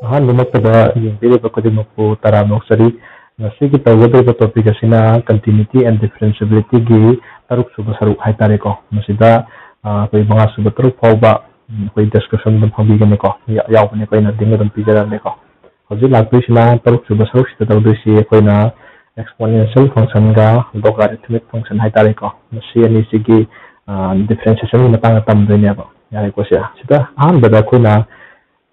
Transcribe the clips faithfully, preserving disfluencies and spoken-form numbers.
ꯑꯍꯥꯟꯕꯃꯛꯇꯗ ꯌꯦꯡꯕꯤꯔꯤꯕ ꯈꯨꯗꯤꯡꯃꯛꯄꯨ ꯇꯔꯥꯝꯅ ꯑꯣꯛꯆꯔꯤ꯫ ꯉꯁꯤꯒꯤ ꯇꯧꯒꯗꯧꯔꯤꯕ topic ꯑꯁꯤꯅ continuity and differentiabilityꯒꯤ ꯇꯔꯨꯛ ꯁꯨꯕ ꯁꯔꯨꯛ ꯍꯥꯏꯇꯥꯔꯦꯀꯣ꯫ ꯃꯁꯤꯗ ꯑꯩꯈꯣꯏ ꯃꯉꯥ ꯁꯨꯕ ꯇꯔꯨꯛ ꯐꯥꯎꯕ ꯑꯩꯈꯣꯏ description ꯑꯗꯨꯝ ꯐꯪꯕꯤꯒꯅꯤꯀꯣ꯫ ꯌꯥꯎꯕꯅꯤ, ꯑꯩꯈꯣꯏꯅ link ꯑꯗꯨꯝ ꯄꯤꯖꯔꯝꯃꯦꯀꯣ꯫ ꯍꯧꯖꯤꯛ ꯂꯥꯛꯇꯣꯏꯁꯤꯅ ꯇꯔꯨꯛ ꯁꯨꯕ ꯁꯔꯨꯛꯁꯤꯗ ꯇꯧꯗꯣꯏꯁꯤ ꯑꯩꯈꯣꯏꯅ exponential functionꯒ logarithmic function ꯍꯥꯏꯇꯥꯔꯦꯀꯣ꯫ ꯃꯁꯤ ꯑꯅꯤꯁꯤꯒꯤ differentiationꯒꯤ ꯃꯇꯥꯡꯗ ꯇꯝꯗꯣꯏꯅꯦꯕ꯫ ꯌꯥꯔꯦꯀꯣ, ꯁꯤꯗ ꯁꯤꯗ ꯑꯍꯥꯟꯕꯗ ꯑꯩꯈꯣꯏꯅ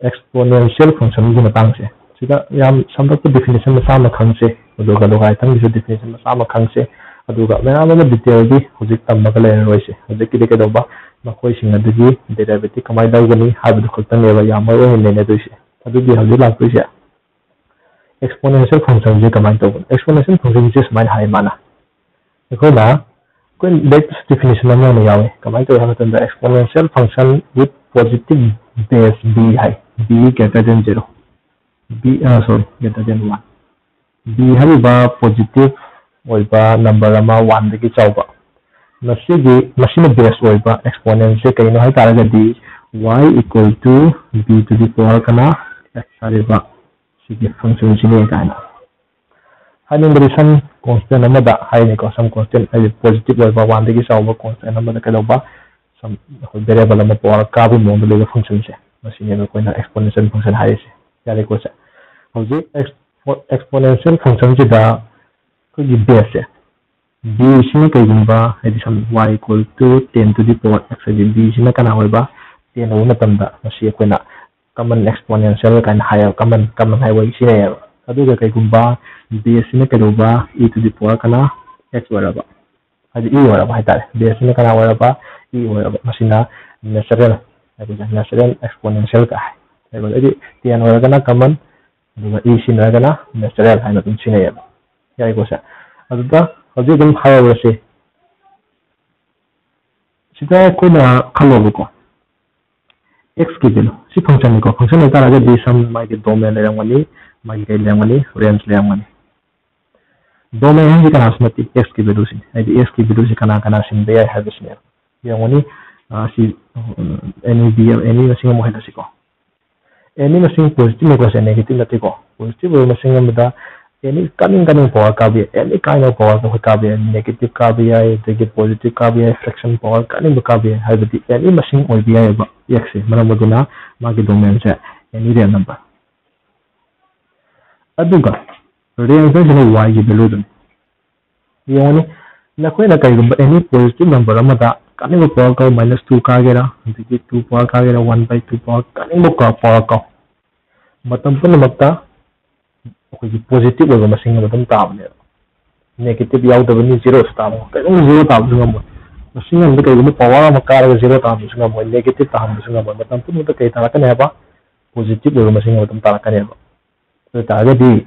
exponential functionꯒꯤ ꯃꯇꯥꯡꯁꯦ ꯁꯤꯗ ꯌꯥꯝ ꯁꯝꯂꯞꯄ definition ꯃꯆꯥ ꯑꯃ ꯈꯪꯁꯦ, ꯑꯗꯨꯒ logarithmꯒꯤꯁꯨ definition ꯃꯆꯥ ꯑꯃ ꯈꯪꯁꯦ꯫ ꯑꯗꯨꯒ ꯃꯌꯥꯝ ꯑꯃ detailꯗꯤ ꯍꯧꯖꯤꯛ ꯇꯝꯃꯒ ꯂꯩꯔꯔꯣꯏꯁꯦ꯫ ꯍꯧꯖꯤꯛꯀꯤꯗꯤ ꯀꯩꯗꯧꯕ, ꯃꯈꯣꯏꯁꯤꯡ ꯑꯗꯨꯒꯤ derivative ꯀꯃꯥꯏꯅ ꯂꯧꯒꯅꯤ ꯍꯥꯏꯕꯗꯨ ꯈꯛꯇꯅꯦꯕ ꯌꯥꯝ ꯃꯔꯨ ꯑꯣꯏꯅ ꯅꯩꯅꯗꯣꯏꯁꯦ꯫ ꯑꯗꯨꯗꯤ ꯍꯧꯖꯤꯛ ꯂꯥꯛꯇꯣꯏꯁꯦ exponential functionꯁꯦ ꯀꯃꯥꯏꯅ ꯇꯧꯕꯅꯣ? Exponential functionꯁꯦ ꯁꯨꯃꯥꯏꯅ ꯍꯥꯏ ꯃꯥꯅ, ꯑꯩꯈꯣꯏꯅ ꯑꯩꯈꯣꯏ latest definition ꯑꯃ ꯑꯣꯏꯅ ꯌꯥꯎꯋꯦ꯫ ꯀꯃꯥꯏꯅ ꯇꯧꯋꯦ ꯍꯥꯏꯕ ꯃꯇꯝꯗ exponential function with positive base b high, b greater than zero, b sorry, greater than one, b ꯍꯥꯏꯔꯤꯕ positive ꯑꯣꯏꯕ number ꯑꯃ oneꯗꯒꯤ ꯆꯥꯎꯕ, ꯃꯁꯤꯒꯤ ꯃꯁꯤꯅ base ꯑꯣꯏꯕ exponentꯁꯦ ꯀꯩꯅꯣ ꯍꯥꯏꯇꯥꯔꯒꯗꯤ y equal to b to the power ꯀꯅꯥ, x ꯍꯥꯏꯔꯤꯕ ꯁꯤꯒꯤ functionꯁꯤꯅꯦ ꯀꯥꯏꯅ ꯍꯥꯏꯅꯤꯡꯕꯗꯤ some constant ꯑꯃꯗ ꯍꯥꯏꯅꯤꯀꯣ꯫ Some constant ꯍꯥꯏꯗꯤ positive ꯑꯣꯏꯕ oneꯗꯒꯤ ꯆꯥꯎꯕ constant ꯑꯃꯗ ꯀꯩꯗꯧꯕ, some ꯑꯩꯈꯣꯏ variable ꯑꯃ power ꯀꯥꯕꯒꯤ ꯃꯑꯣꯡꯗ ꯂꯩꯕ functionꯁꯦ, ꯃꯁꯤꯅꯦꯕ ꯑꯩꯈꯣꯏꯅ exponential function ꯍꯥꯏꯔꯤꯁꯦ꯫ ꯌꯥꯔꯦꯀꯣ ꯁꯦ? ꯍꯧꯖꯤꯛ expo- exponential functionꯁꯤꯗ ꯑꯩꯈꯣꯏꯒꯤ baseꯁꯦ, bꯁꯤꯅ ꯀꯩꯒꯨꯝꯕ ꯍꯥꯏꯗꯤ some y equal to ten to the power x ꯍꯥꯏꯗꯤ bꯁꯤꯅ ꯀꯅꯥ ꯑꯣꯏꯕ, ten ꯑꯣꯏꯕ ꯃꯇꯝꯗ ꯃꯁꯤ ꯑꯩꯈꯣꯏꯅ common exponential ꯀꯥꯏꯅ ꯍꯥꯏꯌꯦꯕ꯫ Common common ꯍꯥꯏꯕ ꯑꯣꯏ ꯁꯤꯖꯤꯟꯅꯩꯌꯦꯕ꯫ ꯑꯗꯨꯒ ꯀꯩꯒꯨꯝꯕ baseꯁꯤꯅ ꯀꯩꯗꯧꯕ, e to the power ꯀꯅꯥ, x ꯑꯣꯏꯔꯕ, ꯍꯥꯏꯗꯤ e ꯑꯣꯏꯔꯕ ꯍꯥꯏꯇꯥꯔꯦ꯫ Baseꯁꯤꯅ ꯀꯅꯥ ꯑꯣꯏꯔꯕ, e ꯑꯣꯏꯔꯕ, ꯃꯁꯤꯅ natural ꯍꯥꯏꯕꯁꯦ natural exponential ꯀꯥꯏ ꯍꯥꯏ꯫ ꯑꯗꯩꯗꯤ ten ꯑꯣꯏꯔꯒꯅ common, ꯑꯗꯨꯒ e ꯁꯤꯖꯤꯟꯅꯔꯒꯅ natural ꯍꯥꯏꯅ ꯑꯗꯨꯝ ꯁꯤꯖꯤꯟꯅꯩꯌꯦꯕ꯫ ꯌꯥꯏꯀꯣ ꯁꯦ? ꯑꯗꯨꯗ ꯍꯧꯖꯤꯛ ꯑꯗꯨꯝ ꯍꯥꯏꯔꯁꯤ꯫ ꯁꯤꯗ ꯑꯩꯈꯣꯏꯅ ꯈꯜꯂꯣꯕꯀꯣ, x ꯀꯤ value ꯁꯤ functionꯅꯤꯀꯣ꯫ Function ꯑꯣꯏꯇꯥꯔꯒꯗꯤ some ꯃꯥꯒꯤ domain ꯂꯩꯔꯝꯒꯅꯤ, ꯃꯥꯒꯤ ꯀꯩ ꯂꯩꯔꯝꯒꯅꯤ, range ꯂꯩꯔꯝꯒꯅꯤ꯫ Domain ꯍꯥꯏꯁꯤ ꯀꯅꯥꯁꯨ ꯅꯠꯇꯦ, x ꯀꯤ valueꯁꯤꯅꯤ꯫ ꯍꯥꯏꯗꯤ x ꯀꯤ valueꯁꯤ ꯀꯅꯥ ꯀꯅꯥ ꯁꯤꯟꯕ ꯌꯥꯏ ꯍꯥꯏꯕꯁꯤꯅꯦꯕ꯫ ꯌꯦꯡꯉꯨꯅꯤ, ꯑ, ꯁꯤ, ꯎꯝ, any b, any ꯃꯁꯤꯡ ꯑꯃ ꯑꯣꯏꯍꯜꯂꯁꯤꯀꯣ꯫ ꯑꯦꯅꯤ ꯃꯁꯤꯡ positive ꯅꯤꯀꯣ ꯁꯦ, negative ꯅꯠꯇꯦꯀꯣ꯫ Positive ꯑꯣꯏꯕ ꯃꯁꯤꯡ ꯑꯃꯗ ꯑꯦꯅꯤ ꯀꯥꯅꯤꯡ ꯀꯥꯅꯤꯡꯕ power ꯀꯥꯕ ꯌꯥꯏ, ꯑꯦꯅꯤ kind of power ꯑꯩꯈꯣꯏ ꯀꯥꯕ ꯌꯥꯏ, negative ꯀꯥꯕ ꯌꯥꯏ, ꯑꯗꯒꯤ positive ꯀꯥꯕ ꯌꯥꯏ, fraction power ꯀꯥꯅꯤꯡꯕ ꯀꯥꯕ ꯌꯥꯏ, ꯍꯥꯏꯕꯗꯤ ꯑꯦꯅꯤ ꯃꯁꯤꯡ ꯑꯣꯏꯕ ꯌꯥꯏꯑꯕ ꯑꯦꯛꯁꯁꯦ꯫ ꯃꯔꯝ ꯑꯗꯨꯅ ꯃꯥꯒꯤ domainꯁꯦ any real number꯫ ꯑꯗꯨꯒ range ꯍꯥꯏꯁꯤꯅ ꯋꯥꯏꯒꯤ valueꯗꯨꯅꯤ꯫ ꯌꯦꯡꯉꯨꯅꯦ, ꯅꯈꯣꯏꯅ ꯀꯔꯤꯒꯨꯝꯕ any positive number ꯑꯃꯗ ꯀꯥꯅꯤꯡꯕ power ꯀꯥꯎ, minus two ꯀꯥꯒꯦꯔꯥ, ꯑꯗꯒꯤ two power ꯀꯥꯒꯦꯔꯥ, one by two power, ꯀꯥꯅꯤꯡꯕ power ꯀꯥꯎ, ꯃꯇꯝ ꯄꯨꯝꯅꯃꯛꯇ ꯑꯩꯈꯣꯏꯒꯤ positive ꯑꯣꯏꯕ ꯃꯁꯤꯡ ꯑꯃ ꯑꯗꯨꯝ ꯇꯥꯕꯅꯦꯕ꯫ Negative ꯌꯥꯎꯗꯕꯅꯤ, zeroꯁꯨ ꯇꯥꯕ ꯉꯝꯃꯣꯏ, ꯀꯩꯒꯨꯝꯕ zero ꯇꯥꯕꯁꯨ ꯉꯝꯃꯣꯏ꯫ ꯃꯁꯤꯡ ꯑꯃꯗ ꯀꯩꯒꯨꯝꯕ power ꯑꯃ ꯀꯥꯔꯒ zero ꯇꯥꯍꯟꯕꯁꯨ ꯉꯝꯃꯣꯏ, negative ꯇꯥꯍꯟꯕꯁꯨ ꯉꯝꯃꯣꯏ꯫ ꯃꯇꯝ ꯄꯨꯝꯅꯃꯛꯇ ꯀꯩ ꯇꯥꯔꯛꯀꯅꯤ ꯍꯥꯏꯕ? Positive ꯑꯣꯏꯕ ꯃꯁꯤꯡ ꯑꯃ ꯑꯗꯨꯝ ꯇꯥꯔꯛꯀꯅꯦꯕ꯫ ꯑꯗꯨ ꯑꯣꯏ ꯇꯥꯔꯒꯗꯤ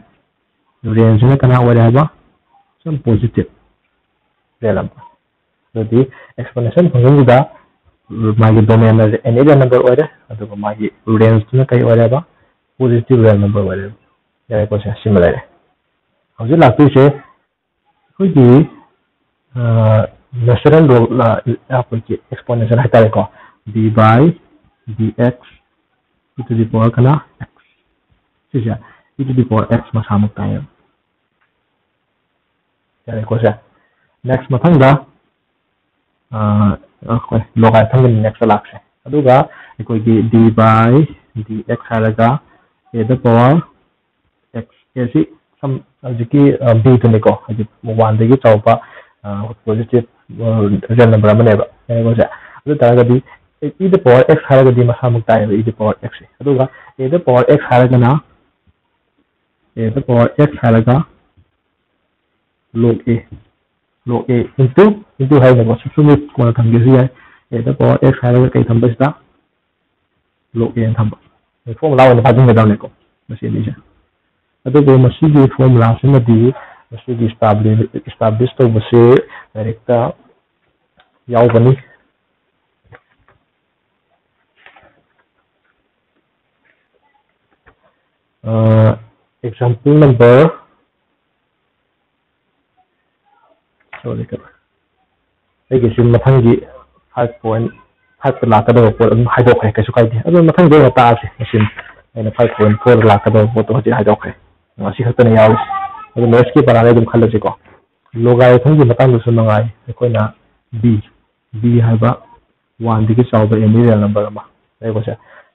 rangeꯁꯤꯅ ꯀꯅꯥ ꯑꯣꯏꯔꯦ ꯍꯥꯏꯕ? Some positive real number꯫ ꯑꯗꯨꯗꯤ exponential functionꯁꯤꯗ ꯃꯥꯒꯤ domain ꯑꯁꯦ any real number ꯑꯣꯏꯔꯦ, ꯑꯗꯨꯒ ꯃꯥꯒꯤ rangeꯇꯨꯅ ꯀꯩ ꯑꯣꯏꯔꯦꯕ? Positive real number ꯑꯣꯏꯔꯦꯕ꯫ ꯌꯥꯔꯦꯀꯣ, ꯁꯦ ꯁꯤꯃ ꯂꯩꯔꯦ꯫ ꯍꯧꯖꯤꯛ ꯂꯥꯛꯇꯣꯏꯁꯦ ꯑꯩꯈꯣꯏꯒꯤ natural law, ꯑꯩꯈꯣꯏꯒꯤ exponential ꯍꯥꯏꯇꯥꯔꯦꯀꯣ, d by dx e to the power ꯀꯅꯥ? X꯫ ꯁꯤꯁꯦ e to the power x ꯃꯁꯥꯃꯛ ꯇꯥꯏꯌꯦꯕ꯫ ꯌꯥꯔꯦꯀꯣ ꯁꯦ꯫ Next ꯃꯊꯪꯗ ꯑꯩꯈꯣꯏ logarithmꯒꯤ next ꯂꯥꯛꯁꯦ꯫ ꯑꯗꯨꯒ ꯑꯩꯈꯣꯏꯒꯤ d by dx ꯍꯥꯏꯔꯒ a the power x, a ꯁꯤ ꯁꯝ ꯍꯧꯖꯤꯛꯀꯤ bꯗꯨꯅꯤꯀꯣ, ꯍꯥꯏꯗꯤ oneꯗꯒꯤ ꯆꯥꯎꯕ positive real number ꯑꯃꯅꯦꯕ꯫ ꯌꯥꯔꯦꯀꯣ ꯁꯦ? ꯑꯗꯨ ꯑꯣꯏ ꯇꯥꯔꯒꯗꯤ e the power x ꯍꯥꯏꯔꯒꯗꯤ ꯃꯁꯥꯃꯛ ꯇꯥꯏꯌꯦꯕ e the power x ꯁꯦ꯫ ꯑꯗꯨꯒ a the power x ꯍꯥꯏꯔꯒꯅ a the power x ꯍꯥꯏꯔꯒ log a, log a into, into ꯍꯥꯏꯅꯀꯣ, ꯁꯨꯝ ꯁꯨꯝ ꯀꯣꯟꯅ ꯊꯝꯒꯦꯁꯨ ꯌꯥꯏ꯫ A the power x ꯍꯥꯏꯔꯒ ꯀꯩ ꯊꯝꯕꯁꯤꯗ? Log a ꯊꯝꯕ꯫ Formula ꯑꯣꯏꯅ ꯐꯥꯖꯤꯟꯒꯗꯕꯅꯦꯀꯣ ꯃꯁꯤ ꯑꯅꯤꯁꯦ꯫ ꯑꯗꯨꯕꯨ ꯃꯁꯤꯒꯤ formulaꯁꯤꯃꯗꯤ ꯃꯁꯤꯒꯤ establish, establish ꯇꯧꯕꯁꯦ ꯂꯥꯏꯔꯤꯛꯇ ꯌꯥꯎꯕꯅꯤ꯫ Example number, sorry, ꯑꯩꯒꯤꯁꯨ ꯃꯊꯪꯒꯤ five point fiveꯇ ꯂꯥꯛꯀꯗꯕ ꯄꯣꯠ ꯑꯗꯨꯝ ꯍꯥꯏꯗꯣꯛꯈ꯭ꯔꯦ, ꯀꯩꯁꯨ ꯀꯥꯏꯗꯦ꯫ ꯑꯗꯨ ꯃꯊꯪꯗ ꯑꯣꯏꯅ ꯇꯥꯛꯑꯁꯦ ꯃꯁꯤꯅꯤ꯫ ꯑꯩꯅ five point four ꯂꯥꯛꯀꯗꯕ ꯄꯣꯠꯇꯣ ꯍꯧꯖꯤꯛ ꯍꯥꯏꯗꯣꯛꯈ꯭ꯔꯦ꯫ ꯑꯁꯤ ꯈꯛꯇꯅ ꯌꯥꯎꯔꯤꯁꯦ꯫ ꯑꯗꯨ mathsꯀꯤ ꯄꯔꯥꯗ ꯑꯗꯨꯝ ꯈꯜꯂꯁꯤꯀꯣ꯫ Logarithmꯒꯤ ꯃꯇꯥꯡꯗꯁꯨ ꯃꯉꯥꯏ, ꯑꯩꯈꯣꯏꯅ b, b ꯍꯥꯏꯕ oneꯗꯒꯤ ꯆꯥꯎꯕ any real number ꯑꯃ ꯂꯩꯀꯣ꯫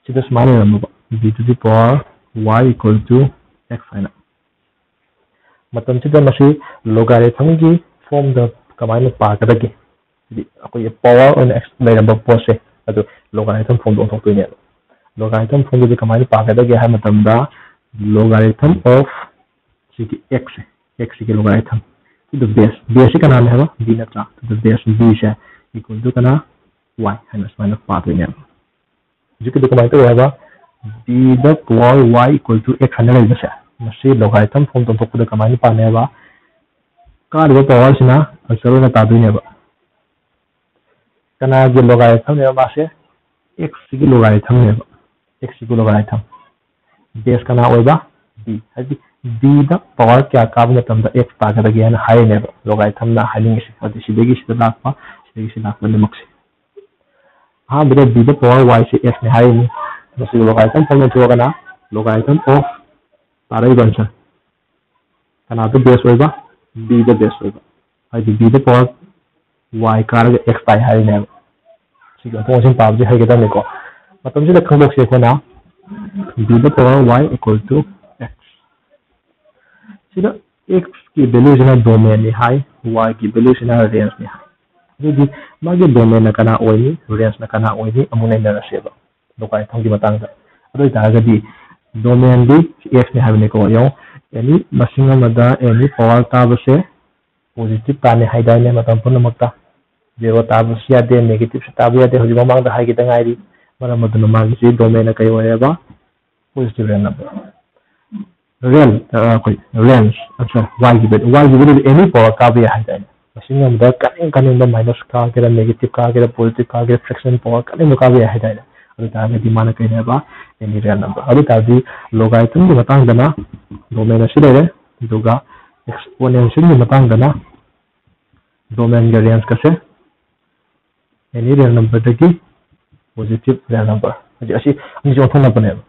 ꯁꯤꯗ ꯁꯨꯃꯥꯏꯅ ꯂꯩꯔꯝꯃꯕ, b to the power y equal to x ꯍꯥꯏꯅ꯫ ꯃꯇꯝꯁꯤꯗ ꯃꯁꯤ logarithmꯒꯤ formꯗ ꯀꯃꯥꯏꯅ ꯄꯥꯒꯗꯒꯦ? ꯍꯥꯏꯗꯤ ꯑꯩꯈꯣꯏꯒꯤ power ꯑꯣꯏꯅ ꯂꯩꯔꯝꯕ ꯄꯣꯠꯁꯦ ꯑꯗꯨ logarithm formꯗ ꯑꯣꯟꯊꯣꯛꯇꯣꯏꯅꯦꯕ꯫ Logarithm formꯗꯗꯤ ꯀꯃꯥꯏꯅ ꯄꯥꯒꯗꯒꯦ ꯍꯥꯏꯕ ꯃꯇꯝꯗ, logarithm of ꯁꯤꯒꯤ x ꯁꯦ, x ꯁꯤꯒꯤ logarithm to the base, base ꯁꯤ ꯀꯅꯥꯅꯦ ꯍꯥꯏꯕ? b ꯅꯠꯇ꯭ꯔꯥ? To the base b say equal to ꯀꯅꯥ? Y ꯍꯥꯏꯅ ꯁꯨꯃꯥꯏꯅ ꯄꯥꯗꯣꯏꯅꯦꯕ꯫ ꯍꯧꯖꯤꯛꯀꯤꯗꯣ ꯀꯃꯥꯏꯅ ꯇꯧꯋꯦ ꯍꯥꯏꯕ? b the power y equal to x ꯍꯥꯏꯅ ꯂꯩꯕꯁꯦ, ꯃꯁꯤ logarithm formꯗ ꯑꯣꯟꯊꯣꯛꯄꯗ ꯀꯃꯥꯏꯅ ꯄꯥꯅꯤ ꯍꯥꯏꯕ? ꯀꯥꯔꯤꯕ powerꯁꯤꯅ ꯑꯆꯔ ꯑꯣꯏꯅ ꯇꯥꯗꯣꯏꯅꯦꯕ꯫ ꯀꯅꯥꯒꯤ logarithmꯅꯦꯕ ꯃꯥꯁꯦ? X ꯁꯤꯒꯤ logarithmꯅꯦꯕ꯫ X ꯁꯤꯒꯤ logarithm꯫ Base ꯀꯅꯥ ꯑꯣꯏꯕ? B꯫ ꯍꯥꯏꯗꯤ b ꯗ power ꯀꯌꯥ ꯀꯥꯕ ꯃꯇꯝꯗ x ꯇꯥꯒꯗꯒꯦ ꯍꯥꯏꯅ ꯍꯥꯏꯔꯤꯅꯦꯕ logarithmꯅ ꯍꯥꯏꯅꯤꯡꯉꯤꯁꯦ꯫ ꯍꯥꯏꯗꯤ ꯁꯤꯗꯒꯤ ꯁꯤꯗ ꯂꯥꯛꯄ, ꯁꯤꯗꯒꯤ ꯁꯤꯗ ꯂꯥꯛꯄ ꯑꯅꯤꯃꯛꯁꯦ꯫ ꯑꯍꯥꯟꯕꯗ b ꯗ power y ꯁꯦ x ꯅꯦ ꯍꯥꯏꯔꯤꯅꯤ꯫ ꯃꯁꯤꯒꯤ logarithm formꯗ ꯊꯣꯛꯑꯒꯅ logarithm of ꯇꯥꯔꯛꯏꯕ answer꯫ ꯀꯅꯥꯗ base ꯑꯣꯏꯕ? B ꯗ base ꯑꯣꯏꯕ꯫ ꯍꯥꯏꯗꯤ b ꯗ power y ꯀꯥꯔꯒ x ꯇꯥꯏ ꯍꯥꯏꯔꯤꯅꯦꯕ꯫ ꯁꯤꯒꯤ ꯑꯣꯟꯊꯣꯛ ꯑꯣꯟꯁꯤꯟ ꯄꯥꯕꯁꯤ ꯍꯩꯒꯗꯕꯅꯤꯀꯣ꯫ ꯃꯇꯝꯁꯤꯗ ꯈꯪꯗꯣꯛꯁꯤ ꯑꯩꯈꯣꯏꯅ b the power y equal to x꯫ ꯁꯤꯗ x ꯀꯤ value ꯁꯤꯅ domain ꯅꯤ ꯍꯥꯏ, y ꯒꯤ value ꯁꯤꯅ range ꯅꯤ ꯍꯥꯏ꯫ ꯑꯗꯨꯗꯤ ꯃꯥꯒꯤ domain ꯅ ꯀꯅꯥ ꯑꯣꯏꯅꯤ, range ꯅ ꯀꯅꯥ ꯑꯣꯏꯅꯤ, ꯑꯃꯨꯛ ꯅꯩꯅꯔꯁꯦꯕ꯫ Logarithmꯒꯤ ꯃꯇꯥꯡꯗ꯫ ꯑꯗꯨ ꯑꯣꯏꯇꯥꯔꯒꯗꯤ domain ꯗꯤ x ꯅꯤ ꯍꯥꯏꯕꯅꯤꯀꯣ꯫ ꯌꯦꯡꯉꯣ, any ꯃꯁꯤꯡ ꯑꯃꯗ any power ꯀꯥꯕꯁꯦ positive ꯇꯥꯅꯤ ꯍꯥꯏꯗꯥꯏꯅꯦ ꯃꯇꯝ ꯄꯨꯝꯅꯃꯛꯇ? Zero ꯇꯥꯕꯁꯨ ꯌꯥꯗꯦ, negative ꯁꯨ ꯇꯥꯕ ꯌꯥꯗꯦ꯫ ꯍꯧꯖꯤꯛ ꯃꯃꯥꯡꯗ ꯍꯥꯏꯈꯤꯗ ꯉꯥꯏꯔꯤ꯫ ꯃꯔꯝ ꯑꯗꯨꯅ ꯃꯥꯒꯤꯁꯤ domain ꯅ ꯀꯩ ꯑꯣꯏꯔꯦꯕ? Positive real number꯫ Real, ꯑ, ꯑꯩꯈꯣꯏ range, ꯑ, sorry, y ꯒꯤ value, y ꯒꯤ value any power ꯀꯥꯕ ꯌꯥꯏ ꯍꯥꯏꯇꯥꯔꯦ꯫ ꯃꯁꯤꯡ ꯑꯃꯗ ꯀꯥꯅꯤꯡ ꯀꯥꯅꯤꯡꯕ minus ꯀꯥꯒꯦꯔꯥ, negative ꯀꯥꯒꯦꯔꯥ, positive ꯀꯥꯒꯦꯔꯥ, fraction power ꯀꯥꯅꯤꯡꯕ ꯀꯥꯕ ꯌꯥꯏ ꯍꯥꯏꯇꯥꯔꯦ꯫ ꯑꯗꯨ ꯇꯥꯔꯒꯗꯤ ꯃꯥꯅ ꯀꯩꯅꯦꯕ? Any real number꯫ ꯑꯗꯨ ꯇꯥꯔꯗꯤ logarithm ꯒꯤ ꯃꯇꯥꯡꯗꯅ domain ꯑꯁꯤ ꯂꯩꯔꯦ, ꯑꯗꯨꯒ exponential ꯒꯤ ꯃꯇꯥꯡꯗꯅ domain ꯒ range ꯀꯁꯦ any real number ꯗꯒꯤ positive real number, ꯍꯥꯏꯗꯤ ꯑꯁꯤ ꯑꯅꯤꯁꯦ ꯑꯣꯟꯊꯣꯛꯅꯕꯅꯦꯕ꯫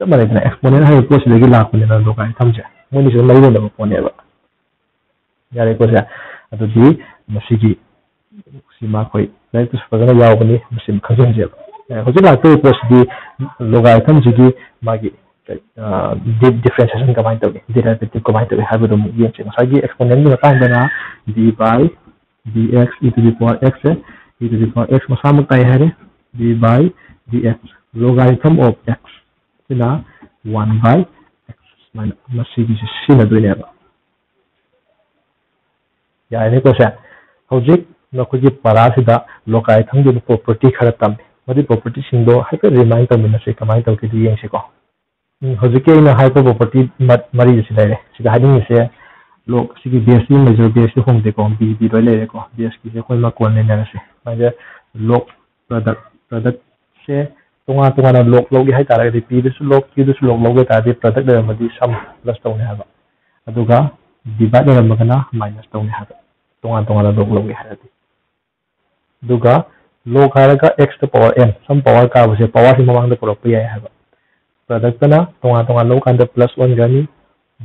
ꯆꯞ ꯃꯥꯟꯅꯩꯗꯅ, exponent ꯍꯥꯏꯔꯤꯕ ꯄꯣꯠꯁꯤꯗꯒꯤ ꯂꯥꯛꯄꯅꯤꯅ logarithm ꯁꯦ ꯃꯣꯏꯅꯤꯁꯤꯗ ꯃꯔꯤ ꯂꯩꯅꯕ ꯄꯣꯠꯅꯦꯕ꯫ ꯌꯥꯔꯦꯀꯣ ꯁꯦ? ꯑꯗꯨꯗꯤ ꯃꯁꯤꯒꯤ ꯁꯤꯃ ꯑꯩꯈꯣꯏ ꯂꯥꯏꯔꯤꯛꯇꯁꯨ ꯐꯖꯅ ꯌꯥꯎꯕꯅꯤ, ꯃꯁꯤ ꯈꯪꯖꯤꯟꯁꯦꯕ꯫ ꯑꯦ, ꯍꯧꯖꯤꯛ ꯂꯥꯛꯇꯣꯔꯤꯕ ꯄꯣꯠꯁꯤꯗꯤ logarithm ꯁꯤꯒꯤ ꯃꯥꯒꯤ, ꯑ, ꯗꯤ-, differentiation ꯀꯃꯥꯏꯅ ꯇꯧꯏ, derivative ꯀꯃꯥꯏꯅ ꯇꯧꯏ ꯍꯥꯏꯕꯗꯣ ꯑꯃꯨꯛ ꯌꯦꯡꯁꯦ꯫ ꯉꯁꯥꯏꯒꯤ exponent ꯀꯤ ꯃꯇꯥꯡꯗꯅ d by dx, e to the power x say, e to the power x ꯃꯁꯥꯃꯛ ꯇꯥꯏ ꯍꯥꯏꯔꯦ, d by dx, logarithm of x ꯁꯤꯅ one by x, ꯁꯨꯃꯥꯏꯅ ꯃꯁꯤꯒꯤꯁꯦ ꯁꯤꯖꯤꯟꯅꯗꯣꯏꯅꯦꯕ꯫ ꯌꯥꯔꯦꯅꯦꯀꯣ ꯁꯦ? ꯍꯧꯖꯤꯛ ꯅꯈꯣꯏꯒꯤ ꯄꯔꯥꯁꯤꯗ logarithm ꯒꯤ ꯑꯣꯏꯕ property ꯈꯔ ꯇꯝꯃꯤ꯫ ꯃꯗꯨꯒꯤ property ꯁꯤꯡꯗꯣ ꯍꯥꯏꯐꯦꯠ remind ꯇꯧꯃꯤꯟꯅꯁꯦ, ꯀꯃꯥꯏꯅ ꯇꯧꯒꯦꯗꯣ ꯌꯦꯡꯁꯤꯀꯣ꯫ ꯎꯝ, ꯍꯧꯖꯤꯛꯀꯤ ꯑꯩꯅ ꯍꯥꯏꯕ property ꯃ-, ꯃꯔꯤꯁꯤ ꯂꯩꯔꯦ꯫ ꯁꯤꯗ ꯍꯥꯏꯅꯤꯡꯉꯤꯁꯦ, log ꯁꯤꯒꯤ base ꯁꯤ, major base ꯁꯤ ꯍꯣꯡꯗꯦꯀꯣ, b d ꯂꯣꯏ ꯂꯩꯔꯦꯀꯣ꯫ Base ꯀꯤꯁꯦ ꯑꯩꯈꯣꯏ ꯃꯀꯣꯟ ꯅꯩꯅꯔꯁꯦ꯫ ꯁꯨꯃꯥꯏꯅ log product, product ꯁꯦ ꯇꯣꯉꯥꯟ ꯇꯣꯉꯥꯟꯅ log ꯂꯧꯒꯦ ꯍꯥꯏꯇꯥꯔꯒꯗꯤ, p ꯗꯁꯨ log, q ꯗꯁꯨ log ꯂꯧꯒꯦ ꯍꯥꯏ ꯇꯥꯔꯗꯤ, product ꯂꯩꯔꯝꯃꯗꯤ sum plus ꯇꯧꯅꯤ ꯍꯥꯏꯕ, ꯑꯗꯨꯒ divide ꯂꯩꯔꯝꯃꯒꯅ minus ꯇꯧꯅꯤ ꯍꯥꯏꯕ, ꯇꯣꯉꯥꯟ ꯇꯣꯉꯥꯟꯅ log ꯂꯧꯒꯦ ꯍꯥꯏꯔꯗꯤ꯫ ꯑꯗꯨꯒ log ꯍꯥꯏꯔꯒ x ꯇ power n, ꯁꯨꯝ power ꯀꯥꯕꯁꯦ power ꯁꯤ ꯃꯃꯥꯡꯗ ꯄꯨꯔꯛꯄ ꯌꯥꯏ ꯍꯥꯏꯕ꯫ Product ꯇꯅ ꯇꯣꯉꯥꯟ ꯇꯣꯉꯥꯟ ꯂꯧꯀꯥꯟꯗ plus ꯑꯣꯟꯒꯅꯤ,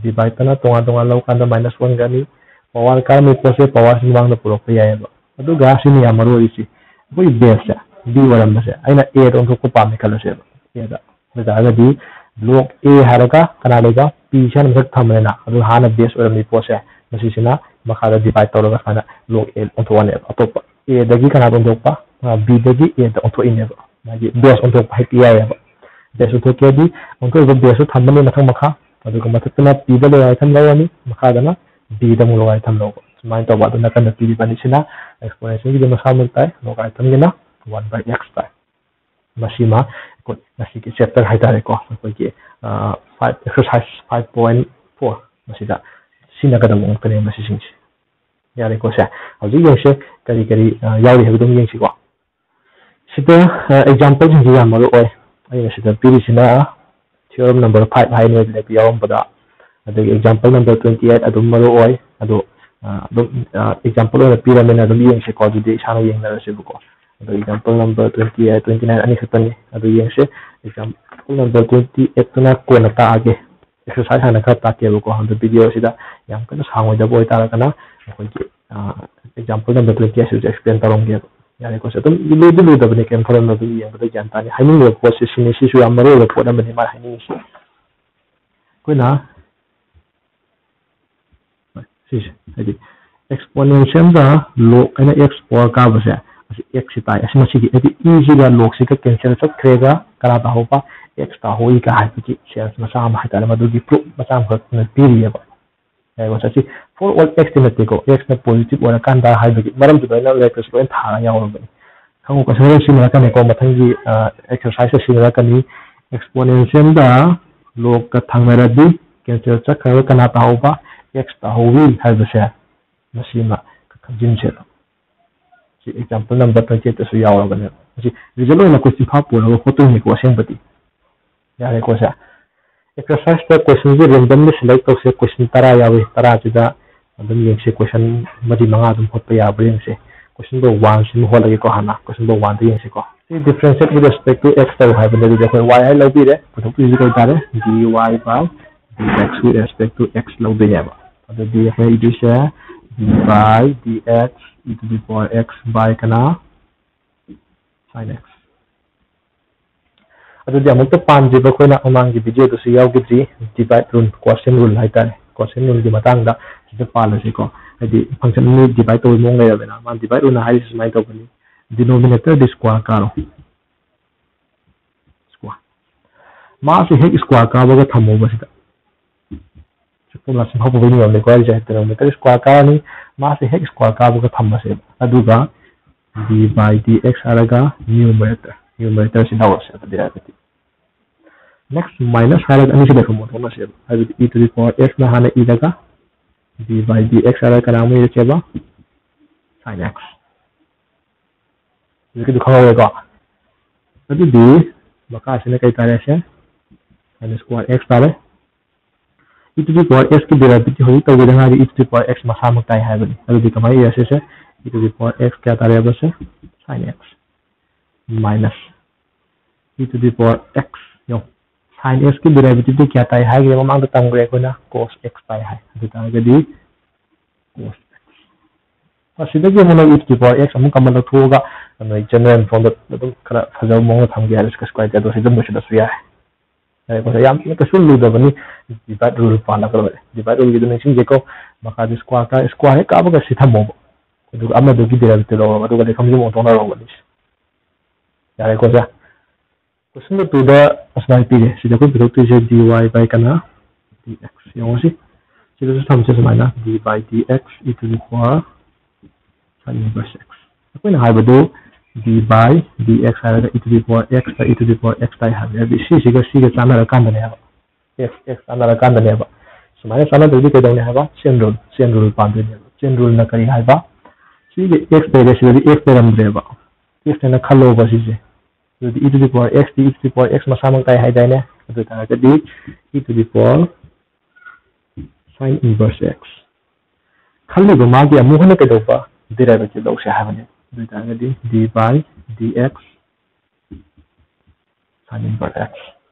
divide ꯇꯅ ꯇꯣꯉꯥꯟ ꯇꯣꯉꯥꯟ ꯂꯧꯀꯥꯟꯗ minus ꯑꯣꯟꯒꯅꯤ꯫ Power ꯀꯥꯔꯝꯕꯒꯤ ꯄꯣꯠꯁꯦ power ꯁꯤ ꯃꯃꯥꯡꯗ ꯄꯨꯔꯛꯄ ꯌꯥꯏꯑꯕ꯫ ꯑꯗꯨꯒ ꯁꯤꯅ ꯌꯥꯝ ꯃꯔꯨ ꯑꯣꯏꯔꯤꯁꯤ, ꯑꯩꯈꯣꯏꯒꯤ base ꯁꯦ b ꯑꯣꯏꯔꯝꯕꯁꯦ ꯑꯩꯅ a ꯗ ꯑꯣꯟꯊꯣꯛꯄ ꯄꯥꯝꯃꯦ ꯈꯜꯂꯁꯦꯕ꯫ A ꯗ ꯑꯗꯨ ꯇꯥꯔꯒꯗꯤ log a ꯍꯥꯏꯔꯒ ꯀꯅꯥ ꯂꯩꯕ? P ꯁꯦ ꯍꯥꯟꯅ ꯃꯊꯛ ꯊꯝꯕꯅꯤꯅ, ꯑꯗꯨ ꯍꯥꯟꯅ base ꯑꯣꯏꯔꯝꯃꯤ ꯄꯣꯠꯁꯦ, ꯃꯁꯤꯁꯤꯅ ꯃꯈꯥꯗ divide ꯇꯧꯔꯒ ꯁꯨꯃꯥꯏꯅ log a ꯑꯣꯟꯊꯣꯛꯑꯅꯦꯕ꯫ ꯑꯇꯣꯞꯄ a ꯗꯒꯤ ꯀꯅꯥꯗ ꯑꯣꯟꯊꯣꯛꯄ? ꯑ, b ꯗꯒꯤ a ꯗ ꯑꯣꯟꯊꯣꯛꯏꯅꯦꯕ꯫ ꯃꯥꯒꯤ base ꯑꯣꯟꯊꯣꯛꯄ ꯍꯥꯏꯗꯤ ꯌꯥꯏꯑꯕ꯫ Base ꯑꯣꯟꯊꯣꯛꯀꯦꯗꯤ ꯑꯣꯟꯊꯣꯛꯏꯕ base ꯇꯨ ꯊꯝꯃꯅꯤ ꯃꯊꯪ ꯃꯈꯥ, ꯑꯗꯨꯒ ꯃꯊꯛꯇꯅ p ꯗ logarithm ꯂꯧꯔꯅꯤ, ꯃꯈꯥꯗꯅ b ꯗ ꯑꯃꯨꯛ logarithm ꯂꯧꯕ꯫ ꯁꯨꯃꯥꯏꯅ ꯇꯧꯕ꯫ ꯑꯗꯨ ꯅꯥꯀꯟꯗ ꯄꯤꯔꯤꯕ ꯑꯅꯤꯁꯤꯅ exponential ꯒꯤꯗꯤ ꯃꯁꯥꯃꯛ ꯇꯥꯏ, logarithm ꯒꯤꯅ one by x ꯇꯥꯏ꯫ ꯃꯁꯤꯃ ꯑꯩꯈꯣꯏ ꯉꯁꯤꯒꯤ chapter ꯍꯥꯏꯇꯥꯔꯦꯀꯣ, ꯑꯩꯈꯣꯏꯒꯤ, ꯑ, five, exercise five point four ꯃꯁꯤꯗ ꯁꯤꯖꯤꯟꯅꯒꯗꯕ ꯉꯥꯛꯇꯅꯦ ꯃꯁꯤꯁꯤꯡꯁꯦ꯫ ꯌꯥꯔꯦꯀꯣ ꯁꯦ? ꯍꯧꯖꯤꯛ ꯌꯦꯡꯁꯦ ꯀꯔꯤ ꯀꯔꯤ, ꯑ, ꯌꯥꯎꯔꯤ ꯍꯥꯏꯕꯗꯨ ꯑꯃꯨꯛ ꯌꯦꯡꯁꯤꯀꯣ꯫ ꯁꯤꯗ, ꯑ, example ꯁꯤꯡꯁꯤ ꯌꯥꯝ ꯃꯔꯨ ꯑꯣꯏ꯫ ꯑꯩꯅ ꯁꯤꯗ ꯄꯤꯔꯤꯁꯤꯅ theorem number five ꯍꯥꯏꯅ ꯂꯩꯕ ꯌꯥꯎꯔꯝꯕꯗ, ꯑꯗꯒꯤ example number twenty eight ꯑꯗꯨꯝ ꯃꯔꯨ ꯑꯣꯏ꯫ ꯑꯗꯣ, ꯑ, ꯑꯗꯨꯝ, ꯑ, example ꯑꯣꯏꯅ ꯄꯤꯔꯕꯅꯤꯅ ꯑꯗꯨꯝ ꯌꯦꯡꯁꯤꯀꯣ꯫ ꯑꯗꯨꯗꯤ ꯏꯁꯥꯅ ꯌꯦꯡꯅꯔꯁꯦꯕꯀꯣ꯫ ꯑꯗꯣ example number twenty eight, twenty nine ꯑꯅꯤꯈꯛꯇꯅꯤ꯫ ꯑꯗꯨ ꯌꯦꯡꯁꯦ꯫ Example number twenty eight ꯇꯨꯅ ꯀꯣꯟꯅ ꯇꯥꯛꯑꯒꯦ꯫ Exercise ꯍꯥꯟꯅ ꯈꯔ ꯇꯥꯛꯀꯦꯕꯀꯣ꯫ ꯑꯗꯣ video ꯁꯤꯗ ꯌꯥꯝ ꯀꯟꯅ ꯁꯥꯡꯉꯣꯏꯗꯕ ꯑꯣꯏꯇꯥꯔꯒꯅ ꯑꯩꯈꯣꯏꯒꯤ example number twenty eight ꯁꯤꯁꯨ explain ꯇꯧꯔꯝꯒꯦꯕ꯫ ꯌꯥꯔꯦꯀꯣ? ꯁꯤ ꯑꯗꯨꯝ ꯂꯨꯗꯤ ꯂꯨꯗꯕꯅꯤ, ꯀꯩꯝ ꯈꯜꯂꯨꯅꯨ, ꯑꯗꯨꯝ ꯌꯦꯡꯕꯗ ꯒ꯭ꯌꯥꯟ ꯇꯥꯅꯤ꯫ ꯍꯥꯏꯅꯤꯡꯉꯤꯕ ꯄꯣꯠꯁꯦ ꯁꯤꯅꯤ, ꯁꯤꯁꯨ ꯌꯥꯝ ꯃꯔꯨ ꯑꯣꯏꯕ ꯄꯣꯠ ꯑꯃꯅꯤ ꯃꯥꯅ ꯍꯥꯏꯅꯤꯡꯉꯤꯁꯦ꯫ ꯑꯩꯈꯣꯏꯅ ꯁꯤꯁꯦ ꯍꯥꯏꯗꯤ exponential ꯗ log ꯑꯩꯅ x power ꯀꯥꯕꯁꯦ, ꯑꯁꯤ x ꯁꯤ ꯇꯥꯏ꯫ ꯑꯁꯤ ꯃꯁꯤꯒꯤ ꯍꯥꯏꯗꯤ e ꯁꯤꯒ log ꯁꯤꯒ cancel ꯆꯠꯈ꯭ꯔꯦꯒ ꯀꯅꯥ ꯇꯥꯍꯧꯕ? X ꯇꯥꯍꯧꯏꯒ ꯍꯥꯏꯕꯒꯤ sense ꯃꯆꯥ ꯑꯃ ꯍꯥꯏꯇꯥꯔꯦ, ꯃꯗꯨꯒꯤ proof ꯃꯆꯥ ꯑꯃꯈꯛ ꯄꯤꯔꯤꯑꯕ꯫ ꯌꯥꯏꯀꯣ? ꯁꯤ for all x ꯇꯤ ꯅꯠꯇꯦꯀꯣ, x ꯅ positive ꯑꯣꯏꯔꯀꯥꯟꯗ ꯍꯥꯏꯕꯒꯤ ꯃꯔꯝꯗꯨꯗ ꯑꯩꯅ ꯂꯥꯏꯔꯤꯛꯇꯁꯨ ꯂꯣꯏ ꯊꯥꯔ ꯌꯥꯎꯔꯕꯅꯤ꯫ ꯈꯪꯉꯨꯀꯣ, ꯁꯤꯗ ꯁꯤꯖꯤꯟꯅꯔꯛꯀꯅꯤꯀꯣ, ꯃꯊꯪꯒꯤ exercise ꯁꯤꯖꯤꯟꯅꯔꯛꯀꯅꯤ꯫ Exponential ꯗ log ꯀ ꯊꯪꯅꯔꯗꯤ cancel ꯆꯠꯈ꯭ꯔꯒ ꯀꯅꯥ ꯇꯥꯍꯧꯕ? X ꯇꯥꯍꯧꯋꯤ ꯍꯥꯏꯕꯁꯦ ꯃꯁꯤꯃ ꯈꯪꯖꯤꯟꯁꯦꯕ꯫ ꯁꯤ example number twenty eight ꯇꯁꯨ ꯌꯥꯎꯔꯕꯅꯦꯕ꯫ ꯃꯁꯤ result ꯑꯣꯏꯅ ꯑꯩꯈꯣꯏ ꯆꯤꯟꯐꯥ ꯄꯨꯔꯒ ꯍꯣꯠꯇꯣꯏꯅꯤꯀꯣ ꯑꯁꯦꯡꯕꯗꯤ꯫ ꯌꯥꯔꯦꯀꯣ ꯁꯦ? Exercise ꯇ question ꯁꯦ randomly select ꯇꯧꯁꯦ꯫ Question ꯇꯔꯥ ꯌꯥꯎꯏ꯫ ꯇꯔꯥꯁꯤꯗ ꯑꯗꯨꯝ ꯌꯦꯡꯁꯦ, question ꯃꯔꯤ ꯃꯉꯥ ꯑꯗꯨꯝ ꯍꯣꯠꯄ ꯌꯥꯕ꯭ꯔꯥ ꯌꯦꯡꯁꯦ꯫ Question number one ꯁꯤꯃ ꯍꯣꯠꯂꯒꯦꯀꯣ ꯍꯥꯟꯅ꯫ Question number one ꯗ ꯌꯦꯡꯁꯤꯀꯣ꯫ ꯁꯤ differentiate with respect to x ꯇꯧ ꯍꯥꯏꯕꯅꯦ, ꯑꯗꯨꯗꯤ ꯑꯩꯈꯣꯏ y ꯍꯥꯏ ꯂꯧꯕꯤꯔꯦ꯫ ꯄꯨꯊꯣꯛꯇꯣꯏꯁꯤ ꯀꯩ ꯇꯥꯔꯦ? Dy by dx with respect to x ꯂꯧꯗꯣꯏꯅꯦꯕ꯫ ꯑꯗꯨꯗꯤ ꯑꯩꯈꯣꯏ ꯏꯗꯣꯏꯁꯦ d by dx e to the power x by ꯀꯅꯥ? Sin x꯫ ꯑꯗꯨꯗꯤ ꯑꯃꯨꯛꯇ ꯄꯥꯟꯗ꯭ꯔꯤꯕ ꯑꯩꯈꯣꯏꯅ ꯃꯃꯥꯡꯒꯤ video ꯗꯁꯨ ꯌꯥꯎꯈꯤꯗ꯭ꯔꯤ, divide rule, quotient rule ꯍꯥꯏꯇꯥꯔꯦ꯫ Quotient rule ꯒꯤ ꯃꯇꯥꯡꯗ ꯁꯤꯗ ꯄꯥꯜꯂꯁꯤꯀꯣ꯫ ꯍꯥꯏꯗꯤ function ꯑꯅꯤ divide ꯇꯧꯕꯒꯤ ꯃꯑꯣꯡ ꯂꯩꯔꯕꯅꯤꯅ, ꯃꯥ divide rule ꯅ ꯍꯥꯏꯔꯤꯁꯤ ꯁꯨꯃꯥꯏꯅ ꯇꯧꯕꯅꯤ, denominator ꯗꯤ square ꯀꯥꯔꯣ꯫ Square꯫ ꯃꯥꯁꯦ ꯍꯦꯛ square ꯀꯥꯕꯒ ꯊꯝꯃꯣꯕ ꯁꯤꯗ꯫ Formula ꯁꯤ ꯐꯥꯎꯕꯒꯤ ꯅꯤꯌꯣꯝꯅꯤꯀꯣ ꯍꯥꯏꯔꯤꯁꯦ, denominator square ꯀꯥꯔꯅꯤ, ꯃꯥꯁꯦ ꯍꯦꯛ square ꯀꯥꯕꯒ ꯊꯝꯃꯁꯦꯕ꯫ ꯑꯗꯨꯒ d by dx ꯍꯥꯏꯔꯒ numerator, numerator ꯁꯤ ꯂꯧꯔꯁꯦ ꯑꯗꯨꯗꯤ ꯍꯥꯏꯔꯒꯗꯤ꯫ Next minus ꯍꯥꯏꯔꯒ ꯑꯅꯤꯁꯤꯗ ꯁꯨꯝ ꯑꯣꯟꯊꯣꯛꯅꯁꯦꯕ꯫ ꯍꯥꯏꯕꯗꯤ e to the power x ꯅ ꯍꯥꯟꯅ ꯏꯔꯒ d by dx ꯍꯥꯏꯔꯒ ꯀꯅꯥꯃꯨꯛ ꯏꯔꯁꯦꯕ? Sin x꯫ ꯍꯧꯖꯤꯛꯀꯤꯗꯨ ꯈꯪꯍꯧꯔꯦꯀꯣ? ꯑꯗꯨꯗꯤ ꯃꯈꯥꯁꯤꯅ ꯀꯩ ꯇꯥꯔꯦ ꯁꯦ? Sin square x ꯇꯥꯔꯦ꯫ E to the power x ꯀꯤ derivative ꯍꯧꯖꯤꯛ ꯇꯧꯕꯗ ꯉꯥꯏꯔꯤ, e to the power x ꯃꯁꯥꯃꯛ ꯇꯥꯏ ꯍꯥꯏꯕꯅꯤ꯫ ꯑꯗꯨꯗꯤ ꯀꯃꯥꯏꯅ ꯏꯔꯁꯦ ꯁꯦ? E to the power x ꯀꯌꯥ ꯇꯥꯔꯦꯕ ꯁꯦ? Sin x minus e to the power x ꯌꯦꯡꯉꯣ꯫ Sin x ꯀꯤ derivative ꯗꯤ ꯀꯌꯥ ꯇꯥꯏ ꯍꯥꯏꯒꯦ? ꯃꯃꯥꯡꯗ ꯇꯝꯈ꯭ꯔꯦ ꯑꯩꯈꯣꯏꯅ cos x ꯇꯥꯏ ꯍꯥꯏ꯫ ꯑꯗꯨ ꯇꯥꯔꯒꯗꯤ cos x꯫ ꯑꯁꯤꯗꯒꯤ ꯑꯃꯨꯛ ꯅꯣꯏ e to the power x ꯑꯃꯨꯛ common ꯂꯧꯊꯣꯛꯑꯒ ꯅꯣꯏ general form ꯗ ꯑꯗꯨꯝ ꯈꯔ ꯐꯖꯕ ꯃꯑꯣꯡꯗ ꯊꯝꯒꯦ ꯍꯥꯏꯔꯁꯨ ꯀꯩꯁꯨ ꯀꯥꯏꯗꯦ, ꯑꯗꯣ ꯁꯤꯗ ꯂꯣꯏꯁꯤꯜꯂꯁꯨ ꯌꯥꯏ꯫ ꯌꯥꯔꯦꯀꯣ? ꯌꯥꯝ ꯀꯩꯁꯨ ꯂꯨꯗꯕꯅꯤ, divide rule ꯄꯥꯜꯂꯒ ꯂꯣꯏꯔꯦ꯫ Divide rule ꯒꯤꯗꯨ ꯅꯤꯡꯁꯤꯡꯒꯦꯀꯣ, ꯃꯈꯥꯗꯤ square ꯀꯥ square ꯍꯦꯛ ꯀꯥꯕꯒ ꯁꯤ ꯊꯝꯃꯣꯕ, ꯑꯗꯨꯒ ꯑꯃꯗꯨꯒꯤ derivative ꯂꯧꯔꯕ, ꯑꯗꯨꯒ ꯂꯩꯐꯝꯁꯤ ꯑꯃꯨꯛ ꯑꯣꯟꯊꯣꯛꯅꯔꯕ ꯑꯅꯤꯁꯦ꯫ ꯌꯥꯔꯦꯀꯣ ꯁꯦ? Question number two ꯗ ꯑꯁꯨꯃꯥꯏꯅ ꯄꯤꯔꯦ꯫ ꯁꯤꯗ ꯑꯩꯈꯣꯏ ꯄꯨꯊꯣꯛꯇꯣꯏꯁꯦ dy by ꯀꯅꯥ? Dx꯫ ꯌꯦꯡꯉꯣ ꯁꯤ꯫ ꯁꯤꯗꯁꯨ ꯊꯝꯁꯦ ꯁꯨꯃꯥꯏꯅ, d by dx e to the power sin inverse x꯫ ꯑꯩꯈꯣꯏꯅ ꯍꯥꯏꯕꯗꯨ d by dx ꯍꯥꯏꯔꯒ e to the power x ꯇ e to the power x ꯇꯥꯏ ꯍꯥꯏꯕꯅꯦ꯫ ꯑꯗꯨꯗꯤ ꯁꯤꯁꯤꯒ ꯁꯤꯒ ꯆꯥꯟꯅꯔꯀꯥꯟꯗꯅꯦꯕ, x x ꯆꯥꯟꯅꯔꯀꯥꯟꯗꯅꯦꯕ꯫ ꯁꯨꯃꯥꯏꯅ ꯆꯥꯟꯅꯗ꯭ꯔꯗꯤ ꯀꯩꯗꯧꯅꯤ ꯍꯥꯏꯕ? Chain rule, chain rule ꯄꯥꯟꯗꯣꯏꯅꯦꯕ꯫ Chain rule ꯅ ꯀꯔꯤ ꯍꯥꯏꯕ? ꯁꯤꯒꯤ x ꯂꯩꯔꯦ, ꯁꯤꯗꯗꯤ x ꯂꯩꯔꯝꯗ꯭ꯔꯦꯕ꯫ X ꯅ ꯈꯜꯂꯣꯕ ꯁꯤꯁꯦ꯫ ꯑꯗꯨꯗꯤ e to the power x D e to the power x ꯃꯁꯥꯃꯛ ꯇꯥꯏ ꯍꯥꯏꯗꯥꯏꯅꯦ? ꯑꯗꯨ ꯑꯣꯏꯇꯥꯔꯒꯗꯤ e to the power sin inverse x꯫ ꯈꯜꯂꯤꯕ ꯃꯥꯒꯤ ꯑꯃꯨꯛ ꯍꯟꯅ ꯀꯩꯗꯧꯕ? Derivative ꯂꯧꯁꯦ ꯍꯥꯏꯕꯅꯦ꯫ ꯑꯗꯨ ꯑꯣꯏꯇꯥꯔꯒꯗꯤ d by dx sin inverse x꯫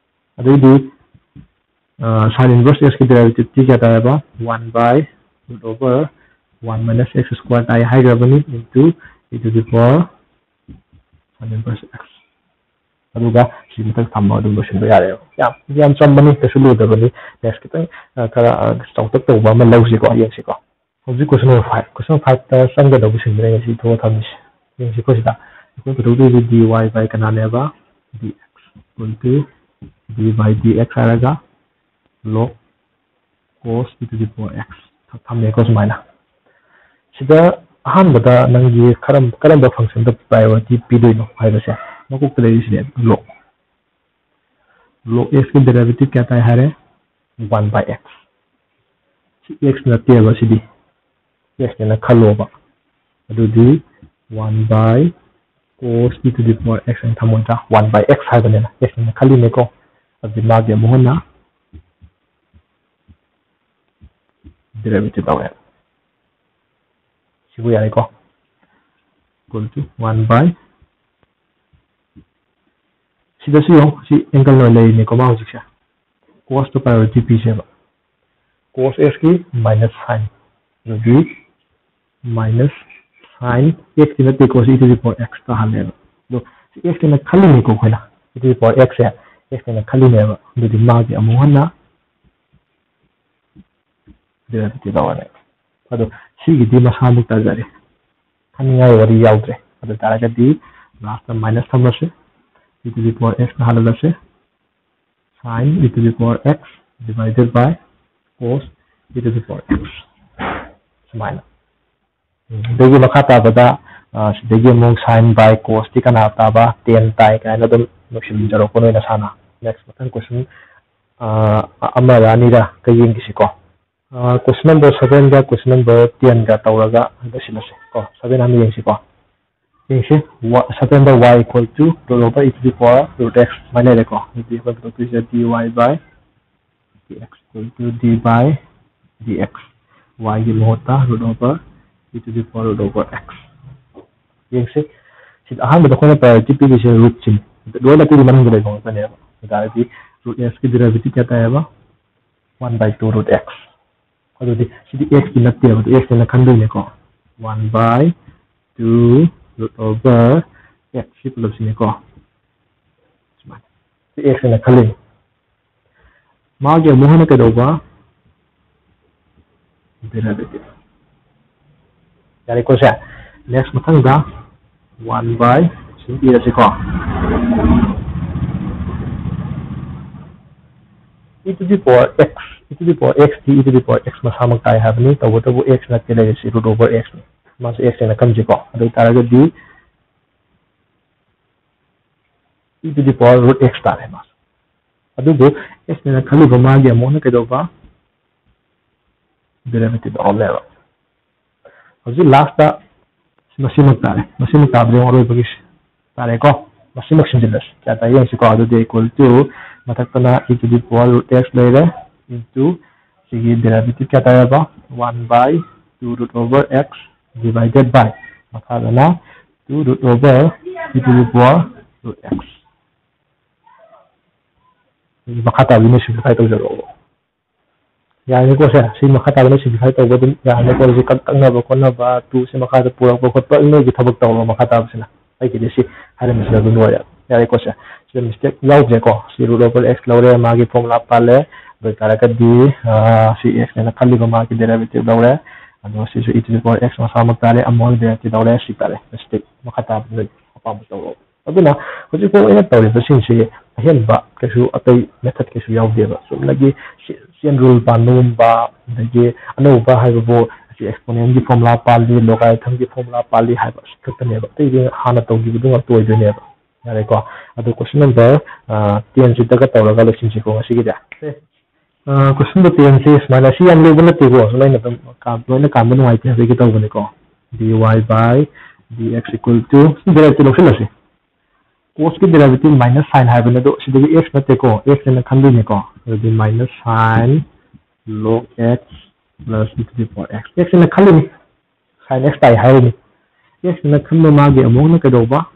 ꯑꯗꯩꯗꯤ, ꯑ, sin inverse x ꯀꯤ derivative ꯇꯤ ꯀꯌꯥ ꯇꯥꯏꯌꯦꯕ? One by root over one minus x square ꯇꯥꯏ ꯍꯥꯏꯈ꯭ꯔꯕꯅꯤ, into e to the power sin inverse x꯫ ꯑꯗꯨꯒ ꯁꯤ ꯃꯊꯛ ꯊꯝꯕ ꯑꯗꯨꯝ ꯂꯣꯏꯁꯤꯟꯕ ꯌꯥꯔꯦꯕ꯫ ꯌꯥꯝ, ꯌꯥꯝ ꯆꯝꯕꯅꯤ, ꯀꯩꯁꯨ ꯂꯨꯗꯕꯅꯤ꯫ Next ꯈꯤꯇꯪ, ꯑ, ꯈꯔ, ꯑ, ꯆꯥꯎꯇꯛ ꯇꯧꯕ ꯑꯃ ꯂꯧꯁꯤꯀꯣ, ꯌꯦꯡꯁꯤꯀꯣ꯫ ꯍꯧꯖꯤꯛ question number five꯫ Question five ꯇ ꯆꯪꯒꯗꯧꯕꯁꯤꯡꯗꯨꯅ ꯉꯁꯤ ꯊꯣꯛꯑ ꯊꯝꯃꯤꯁꯦ꯫ ꯌꯦꯡꯁꯤꯀꯣ ꯁꯤꯗ꯫ ꯑꯩꯈꯣꯏ ꯄꯨꯊꯣꯛꯇꯣꯏꯁꯦ dy by ꯀꯅꯥꯅꯦꯕ? Dx equal to d by dx ꯍꯥꯏꯔꯒ log cos e to the power x ꯊꯝꯃꯦꯀꯣ ꯁꯨꯃꯥꯏꯅ꯫ ꯁꯤꯗ ꯑꯍꯥꯟꯕꯗ ꯅꯪꯒꯤ ꯀꯔꯝ-, ꯀꯔꯝꯕ function ꯗ priority ꯄꯤꯗꯣꯏꯅꯣ ꯍꯥꯏꯕꯁꯦ ꯃꯀꯣꯛꯇ ꯂꯩꯔꯤꯁꯤꯅꯦ, log꯫ Log x ꯀꯤ derivative ꯀꯌꯥ ꯇꯥꯏ ꯍꯥꯏꯔꯦ? One by x꯫ ꯁꯤ x ꯅꯠꯇꯦꯕ ꯁꯤꯗꯤ, x ꯅꯦꯅ ꯈꯜꯂꯣꯕ꯫ ꯑꯗꯨꯗꯤ one by cos e to the power x ꯍꯥꯏꯅ ꯊꯝꯃꯣꯏꯗ꯭ꯔꯥ? One by x ꯍꯥꯏꯕꯅꯤꯅ x ꯅꯦꯅ ꯈꯜꯂꯤꯅꯦꯀꯣ꯫ ꯑꯗꯨꯗꯤ ꯃꯥꯒꯤ ꯑꯃꯨꯛ ꯍꯟꯅ derivative ꯂꯧꯋꯦ꯫ ꯁꯤꯕꯨ ꯌꯥꯔꯦꯀꯣ? Equal to one by ꯁꯤꯗꯁꯨ ꯌꯦꯡꯉꯨ, ꯁꯤ angle ꯑꯣꯏꯅ ꯂꯩꯔꯤꯅꯤꯀꯣ, ꯃꯥ ꯍꯧꯖꯤꯛꯁꯦ꯫ Cos ꯇ priority ꯄꯤꯁꯦꯕ꯫ Cos x ꯀꯤ minus sign, ꯑꯗꯨꯗꯤ minus sign x ꯇꯤ ꯅꯠꯇꯦꯀꯣ, ꯁꯤ e to the power x ꯇꯥꯍꯜꯂꯦꯕ꯫ ꯑꯗꯣ ꯁꯤ x ꯅ ꯈꯜꯂꯤꯅꯤꯀꯣ, ꯑꯩꯈꯣꯏꯅ e to the power x say x ꯅ ꯈꯜꯂꯤꯅꯦꯕ꯫ ꯑꯗꯨꯗꯤ ꯃꯥꯒꯤ ꯑꯃꯨꯛ ꯍꯟꯅ derivative ꯂꯧꯔꯅꯦꯕ꯫ ꯑꯗꯣ ꯁꯤꯒꯤꯗꯤ ꯃꯁꯥꯃꯛ ꯇꯥꯖꯔꯦ, ꯈꯟꯅꯤꯡꯉꯥꯏ ꯋꯥꯔꯤ ꯌꯥꯎꯗ꯭ꯔꯦ꯫ ꯑꯗꯨ ꯇꯥꯔꯒꯗꯤ last ꯇ minus ꯊꯝꯃꯁꯤ, e to the power x ꯇꯥꯍꯜꯂꯁꯤ, sin e to the power x divided by cos e to the power x, ꯁꯨꯃꯥꯏꯅ꯫ ꯎꯝ, ꯑꯗꯒꯤ ꯃꯈꯥ ꯇꯥꯕꯗ, ꯑ, ꯁꯤꯗꯒꯤ ꯑꯃꯨꯛ sin by cos ꯇꯤ ꯀꯅꯥ ꯇꯥꯕ? Tan ꯇꯥꯏ ꯀꯥꯏꯅ ꯑꯗꯨꯝ ꯂꯣꯏꯁꯤꯟꯖꯔꯛꯄ ꯅꯣꯏ ꯅꯁꯥꯅ꯫ Next, ꯃꯊꯪ question, ꯑ, ꯑꯃꯔ ꯑꯅꯤꯔ ꯀ ꯌꯦꯡꯈꯤꯁꯤꯀꯣ꯫ ꯑ, question number seven ꯒ question number ten ꯒ ꯇꯧꯔꯒ ꯂꯣꯏꯁꯤꯜꯂꯁꯤ ꯀꯣ꯫ Seven ꯍꯥꯟꯅ ꯌꯦꯡꯁꯤꯀꯣ꯫ ꯌꯦꯡꯁꯤ, ꯋꯥ-, seven the y equal to root over e to the power root x ꯁꯨꯃꯥꯏꯅ ꯂꯩꯔꯦꯀꯣ꯫ ꯑꯗꯨꯗꯤ ꯑꯩꯈꯣꯏ ꯄꯨꯊꯣꯛꯇꯣꯏꯁꯦ dy by dx equal to d by dx, y ꯒꯤ ꯃꯍꯨꯠꯇ root over e to the power root over x꯫ ꯌꯦꯡꯁꯤ, ꯁꯤꯗ ꯑꯍꯥꯟꯕꯗ ꯑꯩꯈꯣꯏꯅ priority ꯄꯤꯔꯤꯁꯦ root ꯁꯤꯅꯤ꯫ ꯂꯣꯏꯅ ꯄꯤꯔꯤ ꯃꯅꯨꯡꯗ ꯂꯩꯕ ꯉꯥꯛꯇꯅꯦꯕ꯫ ꯑꯗꯨ ꯇꯥꯔꯗꯤ root x ꯀꯤ derivative ꯀꯌꯥ ꯇꯥꯏꯌꯦꯕ? One by two root x꯫ ꯑꯗꯨꯗꯤ ꯁꯤꯗꯤ x ꯀꯤ ꯅꯠꯇꯦꯕ, ꯑꯗꯨ x ꯅꯦꯅ ꯈꯟꯗꯣꯏꯅꯦꯀꯣ꯫ One by two root over x ꯁꯤ ꯄꯨꯂꯞꯁꯤꯅꯦꯀꯣ꯫ ꯁꯨꯃꯥꯏꯅ꯫ ꯁꯤ x ꯅꯦꯅ ꯈꯜꯂꯤꯅꯦ꯫ ꯃꯥꯒꯤ ꯑꯃꯨꯛ ꯍꯟꯅ ꯀꯩꯗꯧꯕ? Derivative꯫ ꯌꯥꯔꯦꯀꯣ ꯁꯦ? Next, ꯃꯊꯪꯗ one by ꯁꯤ ꯏꯔꯁꯤꯀꯣ꯫ E to the power x, e to the power x T e to the power x ꯃꯁꯥꯃꯛ ꯇꯥꯏ ꯍꯥꯏꯕꯅꯤ, ꯇꯧꯕꯇꯕꯨ x ꯅꯠꯇꯦ ꯂꯩꯔꯤꯁꯤ, root over x ꯅꯤ꯫ ꯃꯥꯁꯦ x ꯅꯦꯅ ꯈꯟꯁꯤꯀꯣ꯫ ꯑꯗꯨ ꯑꯣꯏꯇꯥꯔꯒꯗꯤ e to the power root x ꯇꯥꯔꯦ ꯃꯥꯁꯦ꯫ ꯑꯗꯨꯕꯨ x ꯅꯦꯅ ꯈꯜꯂꯤꯕ ꯃꯥꯒꯤ ꯑꯃꯨꯛ ꯍꯟꯅ ꯀꯩꯗꯧꯕ? Derivative ꯂꯧꯔꯝꯃꯦꯕ꯫ ꯍꯧꯖꯤꯛ last ꯇ ꯃꯁꯤꯃꯛ ꯇꯥꯔꯦ꯫ ꯃꯁꯤꯃꯛ ꯇꯥꯕꯗ ꯌꯦꯡꯉꯨ ꯑꯔꯣꯏꯕꯒꯤꯁꯦ ꯇꯥꯔꯦꯀꯣ꯫ ꯃꯁꯤꯃꯛ ꯁꯤꯟꯖꯤꯜꯂꯁꯤ꯫ ꯀꯌꯥ ꯇꯥꯏ ꯌꯦꯡꯁꯤꯀꯣ꯫ ꯑꯗꯨꯗꯤ equal to ꯃꯊꯛꯇꯅ e to the power root x ꯂꯩꯔꯦ, into ꯁꯤꯒꯤ derivative ꯀꯌꯥ ꯇꯥꯏꯌꯦꯕ? One by two root over x divided by ꯃꯈꯥꯗꯅ two root over e to the power root x꯫ ꯃꯈꯥ ꯇꯥꯕꯗꯨꯅ ꯁꯤꯝꯄ꯭ꯂꯤꯐꯥꯏ ꯇꯧꯖꯔꯛꯑꯣ꯫ ꯌꯥꯔꯅꯤꯀꯣ ꯁꯦ? ꯁꯤ ꯃꯈꯥ ꯇꯥꯕꯅ ꯁꯤꯝꯄ꯭ꯂꯤꯐꯥꯏ ꯇꯧꯕ ꯑꯗꯨꯝ ꯌꯥꯔꯅꯤꯀꯣ꯫ ꯁꯤ ꯀꯛ-, ꯀꯛꯅꯕ ꯈꯣꯠꯅꯕ, ꯇꯨ ꯁꯤ ꯃꯈꯥꯗ ꯄꯨꯔꯛꯄ ꯈꯣꯠꯄ ꯅꯣꯏꯒꯤ ꯊꯕꯛ ꯇꯧꯔꯣ ꯃꯈꯥ ꯇꯥꯕꯁꯤꯅ꯫ ꯑꯩꯒꯤꯗꯤ ꯁꯤ ꯍꯥꯏꯔꯝꯃꯤꯁꯤꯅ ꯑꯗꯨꯝ ꯂꯣꯏꯔꯦ꯫ ꯌꯥꯔꯦꯀꯣ ꯁꯦ? ꯁꯤꯗ ꯃꯤꯁꯇꯦꯛ ꯌꯥꯎꯗ꯭ꯔꯦꯀꯣ꯫ ꯁꯤ root over x ꯂꯧꯔꯦ, ꯃꯥꯒꯤ ꯐꯣꯔꯃꯨꯂꯥ ꯄꯥꯜꯂꯦ꯫ ꯑꯗꯨ ꯑꯣꯏꯇꯥꯔꯒꯗꯤ, ꯑ, ꯁꯤ x ꯅꯦꯅ ꯈꯜꯂꯤꯕ ꯃꯥꯒꯤ derivative ꯂꯧꯔꯦ꯫ ꯑꯗꯨꯒ ꯁꯤꯁꯨ e to the power x ꯃꯁꯥꯃꯛ ꯇꯥꯔꯦ, ꯑꯃꯨꯛ derivative ꯂꯧꯔꯦ꯫ ꯁꯤ ꯇꯥꯔꯦ ꯃꯤꯁꯇꯦꯛ꯫ ꯃꯈꯥ ꯇꯥꯕꯗ ꯅꯣꯏ ꯑꯄꯥꯝꯕ ꯇꯧꯔꯣ꯫ ꯑꯗꯨꯅ ꯍꯧꯖꯤꯛ ꯐꯥꯎ ꯑꯩꯅ ꯇꯧꯔꯤꯕꯁꯤꯡꯁꯤ ꯑꯍꯦꯟꯕ ꯀꯩꯁꯨ ꯑꯇꯩ ꯃꯦꯊꯠ ꯀꯩꯁꯨ ꯌꯥꯎꯗꯦꯕ꯫ ꯆꯨꯝꯅꯒꯤ ꯆꯦ-, chain rule ꯄꯥꯟꯕꯒꯨꯝꯕ, ꯑꯗꯒꯤ ꯑꯅꯧꯕ ꯍꯥꯏꯕꯕꯨ ꯑꯁꯤ exponent ꯀꯤ ꯐꯣꯔꯃꯨꯂꯥ ꯄꯥꯜꯂꯤ, logarithm ꯒꯤ ꯐꯣꯔꯃꯨꯂꯥ ꯄꯥꯜꯂꯤ ꯍꯥꯏꯕ ꯑꯁꯤ ꯈꯛꯇꯅꯦꯕ꯫ ꯑꯇꯩꯗꯤ ꯍꯥꯟꯅ ꯇꯧꯈꯤꯕꯗꯨ ꯉꯥꯛꯇ ꯑꯣꯏꯗꯣꯏꯅꯦꯕ꯫ ꯌꯥꯔꯦꯀꯣ? ꯑꯗꯨ question number, ꯑ, ten ꯁꯤꯗꯒ ꯇꯧꯔꯒ ꯂꯣꯏꯁꯤꯟꯁꯤꯀꯣ ꯉꯁꯤꯒꯤꯗꯤ꯫ ꯑ, question number ten ꯁꯤ ꯁꯨꯃꯥꯏꯅ, ꯁꯤ ꯌꯥꯝ ꯂꯨꯕ ꯅꯠꯇꯦꯀꯣ, ꯁꯨꯝ ꯑꯩꯅ ꯑꯗꯨꯝ ꯀꯥ-, ꯂꯣꯏꯅ ꯀꯥꯟꯕ ꯅꯨꯡꯉꯥꯏꯇꯦ ꯍꯥꯏꯕꯒꯤ ꯇꯧꯕꯅꯤꯀꯣ꯫ Dy by dx equal to, ꯁꯤ derivative ꯂꯧꯁꯤꯜꯂꯁꯤ꯫ Cos ꯀꯤ derivative minus sine ꯍꯥꯏꯕꯅꯤ, ꯑꯗꯣ ꯁꯤꯗꯗꯤ x ꯅꯠꯇꯦꯀꯣ, x ꯅ ꯈꯟꯗꯣꯏꯅꯦꯀꯣ꯫ ꯑꯗꯨꯗꯤ minus sine log x plus e to the power x, x ꯅ ꯈꯜꯂꯤꯅꯤ, sine x ꯇꯥꯏ ꯍꯥꯏꯔꯤꯅꯤ꯫ X ꯅ ꯈꯟꯕ ꯃꯥꯒꯤ ꯑꯃꯨꯛꯅ ꯀꯩꯗꯧꯕ?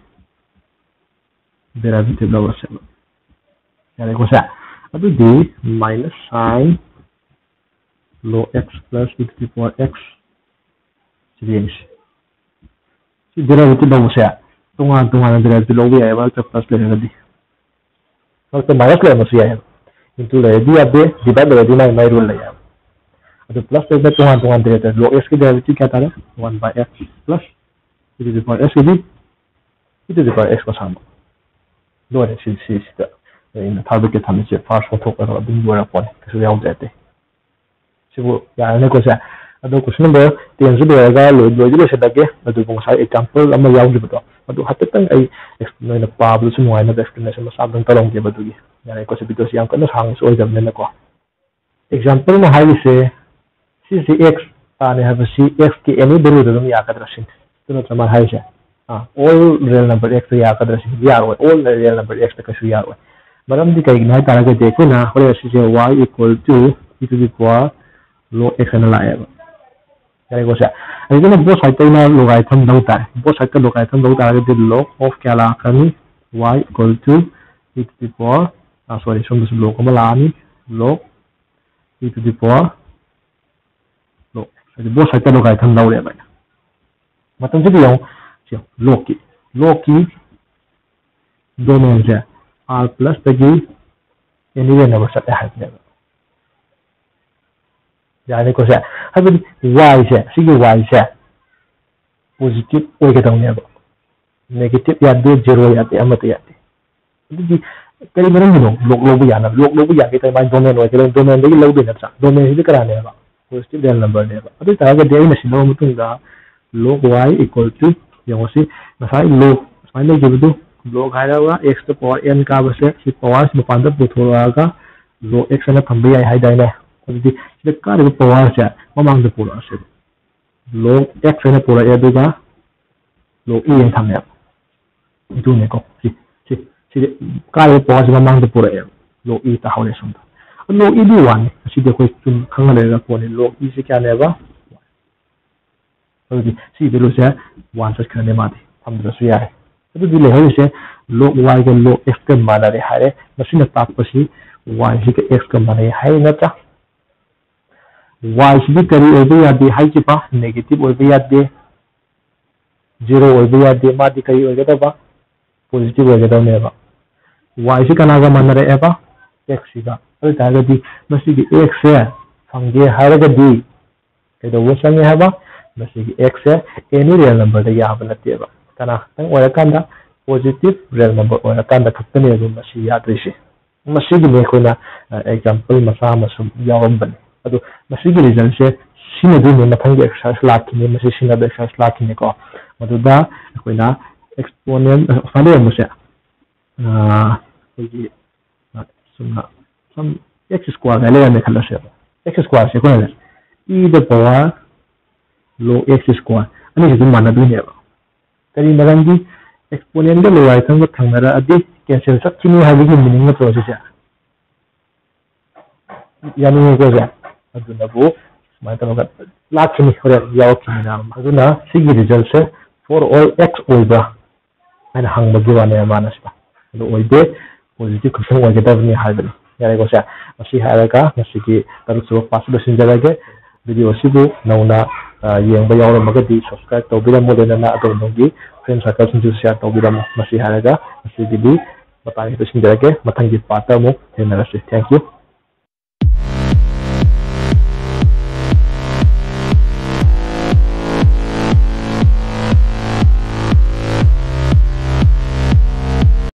Derivative ꯂꯧꯔꯁꯦꯕ꯫ ꯌꯥꯔꯦꯀꯣ ꯁꯦ? ꯑꯗꯨꯗꯤ minus sine log x plus e to the power x ꯁꯤꯗ ꯌꯦꯡꯁꯤ꯫ ꯁꯤ derivative ꯂꯧꯕꯁꯦ ꯇꯣꯉꯥꯟ ꯇꯣꯉꯥꯟꯅ derivative ꯂꯧꯕ ꯌꯥꯏꯌꯦꯕ, ꯃꯔꯛꯇ plus ꯂꯩꯔꯒꯗꯤ꯫ ꯃꯔꯛꯇ minus ꯂꯩꯔꯝꯕꯁꯨ ꯌꯥꯏꯌꯦꯕ꯫ Into ꯂꯩꯔꯗꯤ ꯌꯥꯗꯦ, divide ꯂꯩꯔꯗꯤ ꯃꯥꯏ ꯃꯥꯏ rule ꯂꯩꯌꯦꯕ꯫ ꯑꯗꯨ plus ꯂꯩꯕ ꯇꯣꯉꯥꯟ ꯇꯣꯉꯥꯟ derivative, log x ꯀꯤ derivative ꯀꯌꯥ ꯇꯥꯔꯦ? One by x plus e to the power x ꯀꯤꯗꯤ, e to the power x ꯃꯁꯥꯃꯛ꯫ ꯂꯣꯏꯔꯦ, ꯁꯤ, ꯁꯤ, ꯁꯤꯗ ꯑꯩꯅ ꯊꯥꯕꯤꯔꯛꯀꯦ ꯊꯝꯃꯤꯁꯦ first ꯑꯣꯟꯊꯣꯛꯂꯒ ꯑꯗꯨꯝ ꯂꯣꯏꯔꯛꯄꯅꯦ, ꯀꯩꯁꯨ ꯌꯥꯎꯗ꯭ꯔꯦ ꯑꯇꯩ꯫ ꯁꯤꯕꯨ ꯌꯥꯔꯅꯤꯀꯣ ꯁꯦ? ꯑꯗꯣ question number ten ꯁꯨ ꯂꯣꯏꯔꯒ ꯂꯣꯏ-, ꯂꯣꯏꯗꯤ ꯂꯣꯏꯁꯤꯜꯂꯒꯦ꯫ ꯑꯗꯨꯕꯨ ꯉꯁꯥꯏ example ꯑꯃ ꯌꯥꯎꯈꯤꯕꯗꯣ, ꯑꯗꯨ ꯍꯥꯏꯐꯦꯠꯇꯪ ꯑꯩ ex-, ꯅꯣꯏꯅ ꯄꯥꯕꯗꯁꯨ ꯅꯨꯡꯉꯥꯏꯅꯕ explanation ꯃꯆꯥ ꯑꯝꯇꯪ ꯇꯧꯔꯝꯒꯦꯕ꯫ ꯑꯗꯨꯒꯤ ꯌꯥꯔꯦꯀꯣ, ꯁꯤ video ꯁꯤ ꯌꯥꯝ ꯀꯟꯅ ꯁꯥꯡꯕꯁꯨ ꯑꯣꯏꯗꯕꯅꯤꯅꯀꯣ꯫ Example ꯑꯃ ꯍꯥꯏꯔꯤꯁꯦ, ꯁꯤꯁꯦ x ꯇꯥꯅꯤ ꯍꯥꯏꯕꯁꯤ x ꯀꯤ any value ꯗ ꯑꯗꯨꯝ ꯌꯥꯒꯗ꯭ꯔꯥ ꯁꯤꯅꯤ꯫ ꯑꯗꯨ ꯅꯠꯇ꯭ꯔ ꯃꯥꯅ ꯍꯥꯏꯔꯤꯁꯦ? ꯑꯥ, all real number x ꯇ ꯌꯥꯒꯗ꯭ꯔꯥ ꯁꯤꯅꯤ? ꯌꯥꯔꯣꯏ꯫ All real number x ꯇ ꯀꯩꯁꯨ ꯌꯥꯔꯣꯏ꯫ ꯃꯔꯝꯗꯤ ꯀꯩꯒꯤꯅꯣ ꯍꯥꯏ ꯇꯥꯔꯒꯗꯤ ꯑꯩꯈꯣꯏꯅ ꯍꯣꯔꯦꯟ ꯁꯤꯁꯦ y equal to e to the power log x ꯍꯥꯏꯅ ꯂꯥꯛꯑꯦꯕ꯫ ꯌꯥꯔꯦꯀꯣ ꯁꯦ? ꯑꯗꯨꯗꯅ both side ꯇ ꯑꯩꯅ logarithm ꯂꯧ ꯇꯥꯔꯦ꯫ Both side ꯇ logarithm ꯂꯧ ꯇꯥꯔꯒꯗꯤ log of ꯀꯌꯥ ꯂꯥꯛꯀꯅꯤ? Y equal to e to the power ꯑꯥ ꯁꯣꯔꯤ, ꯁꯣꯝꯗꯁꯨ ꯂꯣꯛ ꯑꯃ ꯂꯥꯛꯑꯅꯤ꯫ ꯂꯣꯛ ꯏ ꯇꯨ ꯗꯤ ꯄꯋꯥꯔ ꯂꯣꯛ ꯍꯥꯏꯗꯤ ꯕꯣꯠ ꯁꯥꯏꯠꯇ ꯂꯣꯒꯥꯏꯊꯝ ꯂꯧꯔꯦꯕ ꯑꯩꯅ꯫ ꯃꯇꯝꯁꯤꯗ ꯌꯦꯡꯉꯨ, ꯁꯤ ꯂꯣꯛꯀꯤ ꯂꯣꯛꯀꯤ ꯗꯣꯃꯦꯟꯁꯦ ꯑꯥꯔ ꯄ꯭ꯂꯁꯇꯒꯤ ꯑꯦꯅꯤ ꯔꯦꯟ ꯅꯝꯕꯔ ꯆꯠꯂꯦ ꯍꯥꯏꯕꯅꯦꯕ꯫ ꯌꯥꯅꯤꯀꯣ ꯁꯦ? ꯍꯥꯏꯕꯗꯤ ꯋꯥꯏꯁꯦ, ꯁꯤꯒꯤ ꯋꯥꯏꯁꯦ ꯄꯣꯖꯤꯇꯤꯚ ꯑꯣꯏꯒꯗꯧꯅꯦꯕ꯫ ꯅꯦꯒꯦꯇꯤꯚ ꯌꯥꯗꯦ, ꯖꯦꯔꯣ ꯌꯥꯗꯦ, ꯑꯃꯠꯇ ꯌꯥꯗꯦ꯫ ꯑꯗꯨꯗꯤ ꯀꯔꯤ ꯃꯔꯝꯒꯤꯅꯣ ꯂꯣꯛ ꯂꯧꯕ ꯌꯥꯅꯕ? ꯂꯣꯛ ꯂꯧꯕ ꯌꯥꯒꯦ ꯇꯧꯔꯤ ꯃꯥꯏ ꯗꯣꯃꯦꯟ ꯑꯣꯏꯒꯗꯧ, ꯗꯣꯃꯦꯟꯗꯒꯤ ꯂꯧꯗꯣꯏ ꯅꯠꯇ꯭ꯔꯥ? ꯗꯣꯃꯦꯟꯁꯤꯗꯤ ꯀꯅꯥꯅꯦꯕ? ꯄꯣꯖꯤꯇꯤꯚ ꯔꯤꯌꯦꯜ ꯅꯝꯕꯔꯅꯦꯕ꯫ ꯑꯗꯨ ꯑꯣꯏ ꯇꯥꯔꯒꯗꯤ ꯑꯩꯅ ꯁꯤ ꯂꯧꯔ ꯃꯇꯨꯡꯗ ꯂꯣꯛ ꯋꯥꯏ ꯏꯀ꯭ꯋꯦꯜ ꯇꯨ, ꯌꯦꯡꯉꯣ ꯁꯤ ꯉꯁꯥꯏ ꯂꯣꯛ ꯁꯨꯃꯥꯏꯅ ꯂꯩꯈꯤꯕꯗꯨ, ꯂꯣꯛ ꯍꯥꯏꯔꯒ ꯑꯦꯛꯁꯇ ꯄꯋꯥꯔ ꯑꯦꯟ ꯀꯥꯕꯁꯦ ꯁꯤ ꯄꯋꯥꯔꯁꯤ ꯃꯄꯥꯟꯗ ꯄꯨꯊꯣꯔꯛꯑꯒ ꯂꯣꯛ ꯑꯦꯛꯁ ꯍꯥꯏꯅ ꯊꯝꯕ ꯌꯥꯏ ꯍꯥꯏꯗꯥꯏꯅꯦ? ꯑꯗꯨꯗꯤ ꯁꯤꯗ ꯀꯥꯔꯤꯕ ꯄꯋꯥꯔꯁꯦ ꯃꯃꯥꯡꯗ ꯄꯨꯔꯛꯑꯁꯦꯕ꯫ ꯂꯣꯛ ꯑꯦꯛꯁ ꯍꯥꯏꯅ ꯄꯨꯔꯛꯑꯦ, ꯑꯗꯨꯒ ꯂꯣꯛ ꯏ ꯍꯥꯏꯅ ꯊꯝꯃꯦꯕ꯫ ꯑꯗꯨꯅꯦꯀꯣ ꯁꯤ ꯁꯤ ꯁꯤꯗꯤ ꯀꯥꯔꯤꯕ ꯄꯋꯥꯔꯁꯤ ꯃꯃꯥꯡꯗ ꯄꯨꯔꯛꯑꯦꯕ꯫ ꯂꯣꯛ ꯏ ꯇꯥꯍꯧꯔꯦ ꯁꯣꯝꯗ꯫ ꯂꯣꯛ ꯏꯗꯤ ꯋꯥꯟꯅꯤ꯫ ꯑꯁꯤꯗꯤ ꯑꯩꯈꯣꯏ ꯆꯨꯝ ꯈꯪꯉ ꯂꯩꯔꯒ ꯄꯣꯠꯅꯤ꯫ ꯂꯣꯛ ꯏꯁꯤ ꯀꯌꯥꯅꯦꯕ? ꯑꯗꯨꯗꯤ ꯁꯤ ꯚꯦꯂꯨꯁꯦ ꯋꯥꯟ ꯆꯠꯈ꯭ꯔꯅꯤ, ꯃꯥꯗꯤ ꯊꯝꯗ꯭ꯔꯁꯨ ꯌꯥꯔꯦ꯫ ꯑꯗꯨꯗꯤ ꯂꯩꯍꯧꯔꯤꯁꯦ ꯂꯣꯛ ꯋꯥꯏꯒ ꯂꯣꯛ ꯑꯦꯛꯁꯀ ꯃꯥꯟꯅꯔꯦ ꯍꯥꯏꯔꯦ꯫ ꯃꯁꯤꯅ ꯇꯥꯛꯄꯁꯤ ꯋꯥꯏꯁꯤꯒ ꯑꯦꯛꯁꯀ ꯃꯥꯟꯅꯩ ꯍꯥꯏ ꯅꯠꯇ꯭ꯔꯥ? ꯋꯥꯏꯁꯤꯗꯤ ꯀꯔꯤ ꯑꯣꯏꯕ ꯌꯥꯗꯦ ꯍꯥꯏꯈꯤꯕ? ꯅꯦꯒꯦꯇꯤꯚ ꯑꯣꯏꯕ ꯌꯥꯗꯦ, ꯖꯦꯔꯣ ꯑꯣꯏꯕ ꯌꯥꯗꯦ꯫ ꯃꯥꯗꯤ ꯀꯔꯤ ꯑꯣꯏꯒꯗꯕ? ꯄꯣꯖꯤꯇꯤꯚ ꯑꯣꯏꯒꯗꯕꯅꯦꯕ꯫ ꯋꯥꯏꯁꯤ ꯀꯅꯥꯒ ꯃꯥꯟꯅꯔꯛꯑꯦꯕ? ꯑꯦꯛꯁꯁꯤꯒ꯫ ꯑꯗꯨ ꯑꯣꯏ ꯇꯥꯔꯒꯗꯤ ꯃꯁꯤꯒꯤ ꯑꯦꯛꯁꯁꯦ ꯐꯪꯒꯦ ꯍꯥꯏꯔꯒꯗꯤ ꯀꯩꯗꯧꯕ ꯆꯪꯉꯦ ꯍꯥꯏꯕ? ꯃꯁꯤꯒꯤ ꯑꯦꯛꯁꯁꯦ ꯑꯦꯅꯤ ꯔꯤꯌꯦꯜ ꯅꯝꯕꯔꯗ ꯌꯥꯕ ꯅꯠꯇꯦꯕ꯫ ꯀꯅꯥ ꯈꯛꯇꯪ ꯑꯣꯏꯔꯀꯥꯟꯗ? ꯄꯣꯖꯤꯇꯤꯚ ꯔꯤꯌꯦꯜ ꯅꯝꯕꯔ ꯑꯣꯏꯔꯀꯥꯟꯗ ꯈꯛꯇꯅꯦꯕ ꯃꯁꯤ ꯌꯥꯗꯣꯏꯁꯦ꯫ ꯃꯁꯤꯒꯤꯅꯤ ꯑꯩꯈꯣꯏꯅ ꯑꯦꯛꯖꯥꯝꯄꯜ ꯃꯆꯥ ꯑꯃ ꯁꯨꯝ ꯌꯥꯎꯔꯝꯕꯅꯤ꯫ ꯑꯗꯣ ꯃꯁꯤꯒꯤ ꯔꯤꯖꯜꯁꯦ ꯁꯤꯖꯤꯟꯅꯗꯣꯏꯅꯦ, ꯃꯊꯪꯒꯤ ꯑꯦꯛꯁꯔꯁꯥꯏꯁ ꯂꯥꯛꯈꯤꯅꯤ, ꯃꯁꯤ ꯁꯤꯖꯤꯟꯅꯕ ꯑꯦꯛꯁꯔꯁꯥꯏꯁ ꯂꯥꯛꯈꯤꯅꯤꯀꯣ꯫ ꯃꯗꯨꯗ ꯑꯩꯈꯣꯏꯅ ꯑꯦꯛꯁꯄꯣꯅꯦꯟ ꯁꯨꯃꯥꯏꯅ ꯂꯩꯔꯝꯕꯁꯦ, ꯑꯩꯈꯣꯏꯒꯤ ꯆꯨꯝꯅ ꯁꯝ ꯑꯦꯛꯁ ꯁ꯭ꯀ꯭ꯋꯥꯔ ꯀꯥꯏꯅ ꯂꯩꯔꯝꯃꯦ ꯈꯜꯂꯁꯦꯕ꯫ ꯑꯦꯛꯁ ꯁ꯭ꯀ꯭ꯋꯥꯔꯁꯦ ꯑꯩꯈꯣꯏꯅ ꯏ ꯗ ꯄꯋꯥꯔ ꯂꯣꯛ ꯑꯦꯛꯁ ꯁ꯭ꯀ꯭ꯋꯥꯔ ꯑꯅꯤꯁꯤ ꯑꯗꯨꯝ ꯃꯥꯟꯅꯗꯣꯏꯅꯦꯕ꯫ ꯀꯔꯤ ꯃꯔꯝꯒꯤ? ꯑꯦꯛꯁꯄꯣꯅꯦꯟꯒ ꯂꯣꯒꯥꯔꯤꯊꯝꯒ ꯊꯪꯅꯔꯛꯑꯗꯤ ꯀꯦꯟꯁꯦꯜ ꯆꯠꯈꯤꯅꯤ ꯍꯥꯏꯕꯒꯤ ꯃꯤꯅꯤꯡ ꯅꯠꯇ꯭ꯔꯣ ꯁꯤꯁꯦ? ꯌꯥꯅꯤꯡꯉꯦꯀꯣ ꯁꯦ? ꯑꯗꯨꯅꯕꯨ ꯁꯨꯃꯥꯏꯅ ꯇꯧꯔꯒ ꯂꯥꯛꯈꯤꯅꯤ, ꯍꯣꯔꯦꯟ ꯌꯥꯎꯔꯛꯈꯤꯅꯤꯅ꯫ ꯑꯗꯨꯅ ꯁꯤꯒꯤ ꯔꯤꯖꯜꯁꯦ ꯐꯣꯔ ꯑꯣꯜ ꯑꯦꯛꯁ ꯑꯣꯏꯕ꯭ꯔꯥ ꯍꯥꯏꯅ ꯍꯪꯕꯒꯤ ꯋꯥꯅꯦ ꯃꯥꯅ ꯁꯤꯗ꯫ ꯑꯗꯨ ꯑꯣꯏꯗꯦ꯫ positive ꯈꯛꯇꯪ ꯑꯣꯏꯒꯗꯕꯅꯤ ꯍꯥꯏꯕꯅꯤ꯫ ꯌꯥꯔꯦꯀꯣ ꯁꯦ? ꯃꯁꯤ ꯍꯥꯏꯔꯒ ꯉꯁꯤꯒꯤ ꯇꯔꯨꯛ ꯁꯨꯕ part ꯁꯤ ꯂꯣꯏꯁꯤꯟꯖꯔꯒꯦ꯫ Video ꯑꯁꯤꯕꯨ ꯅꯧꯅ, ꯑ, ꯌꯦꯡꯕ ꯌꯥꯎꯔꯝꯃꯒꯗꯤ subscribe ꯇꯧꯕꯤꯔꯝꯃꯨ, ꯂꯣꯏꯅꯅ ꯑꯗꯣꯝ ꯑꯗꯣꯝꯒꯤ friend circle ꯁꯤꯡꯁꯨ share ꯇꯧꯕꯤꯔꯝꯃꯨ꯫ ꯃꯁꯤ ꯍꯥꯏꯔꯒ ꯉꯁꯤꯒꯤꯗꯤ ꯃꯇꯥꯡ ꯑꯁꯤꯗ ꯂꯣꯏꯁꯤꯟꯖꯔꯒꯦ꯫ ꯃꯊꯪꯒꯤ part ꯇ ꯑꯃꯨꯛ ꯊꯦꯡꯅꯔꯁꯤ꯫ Thank you꯫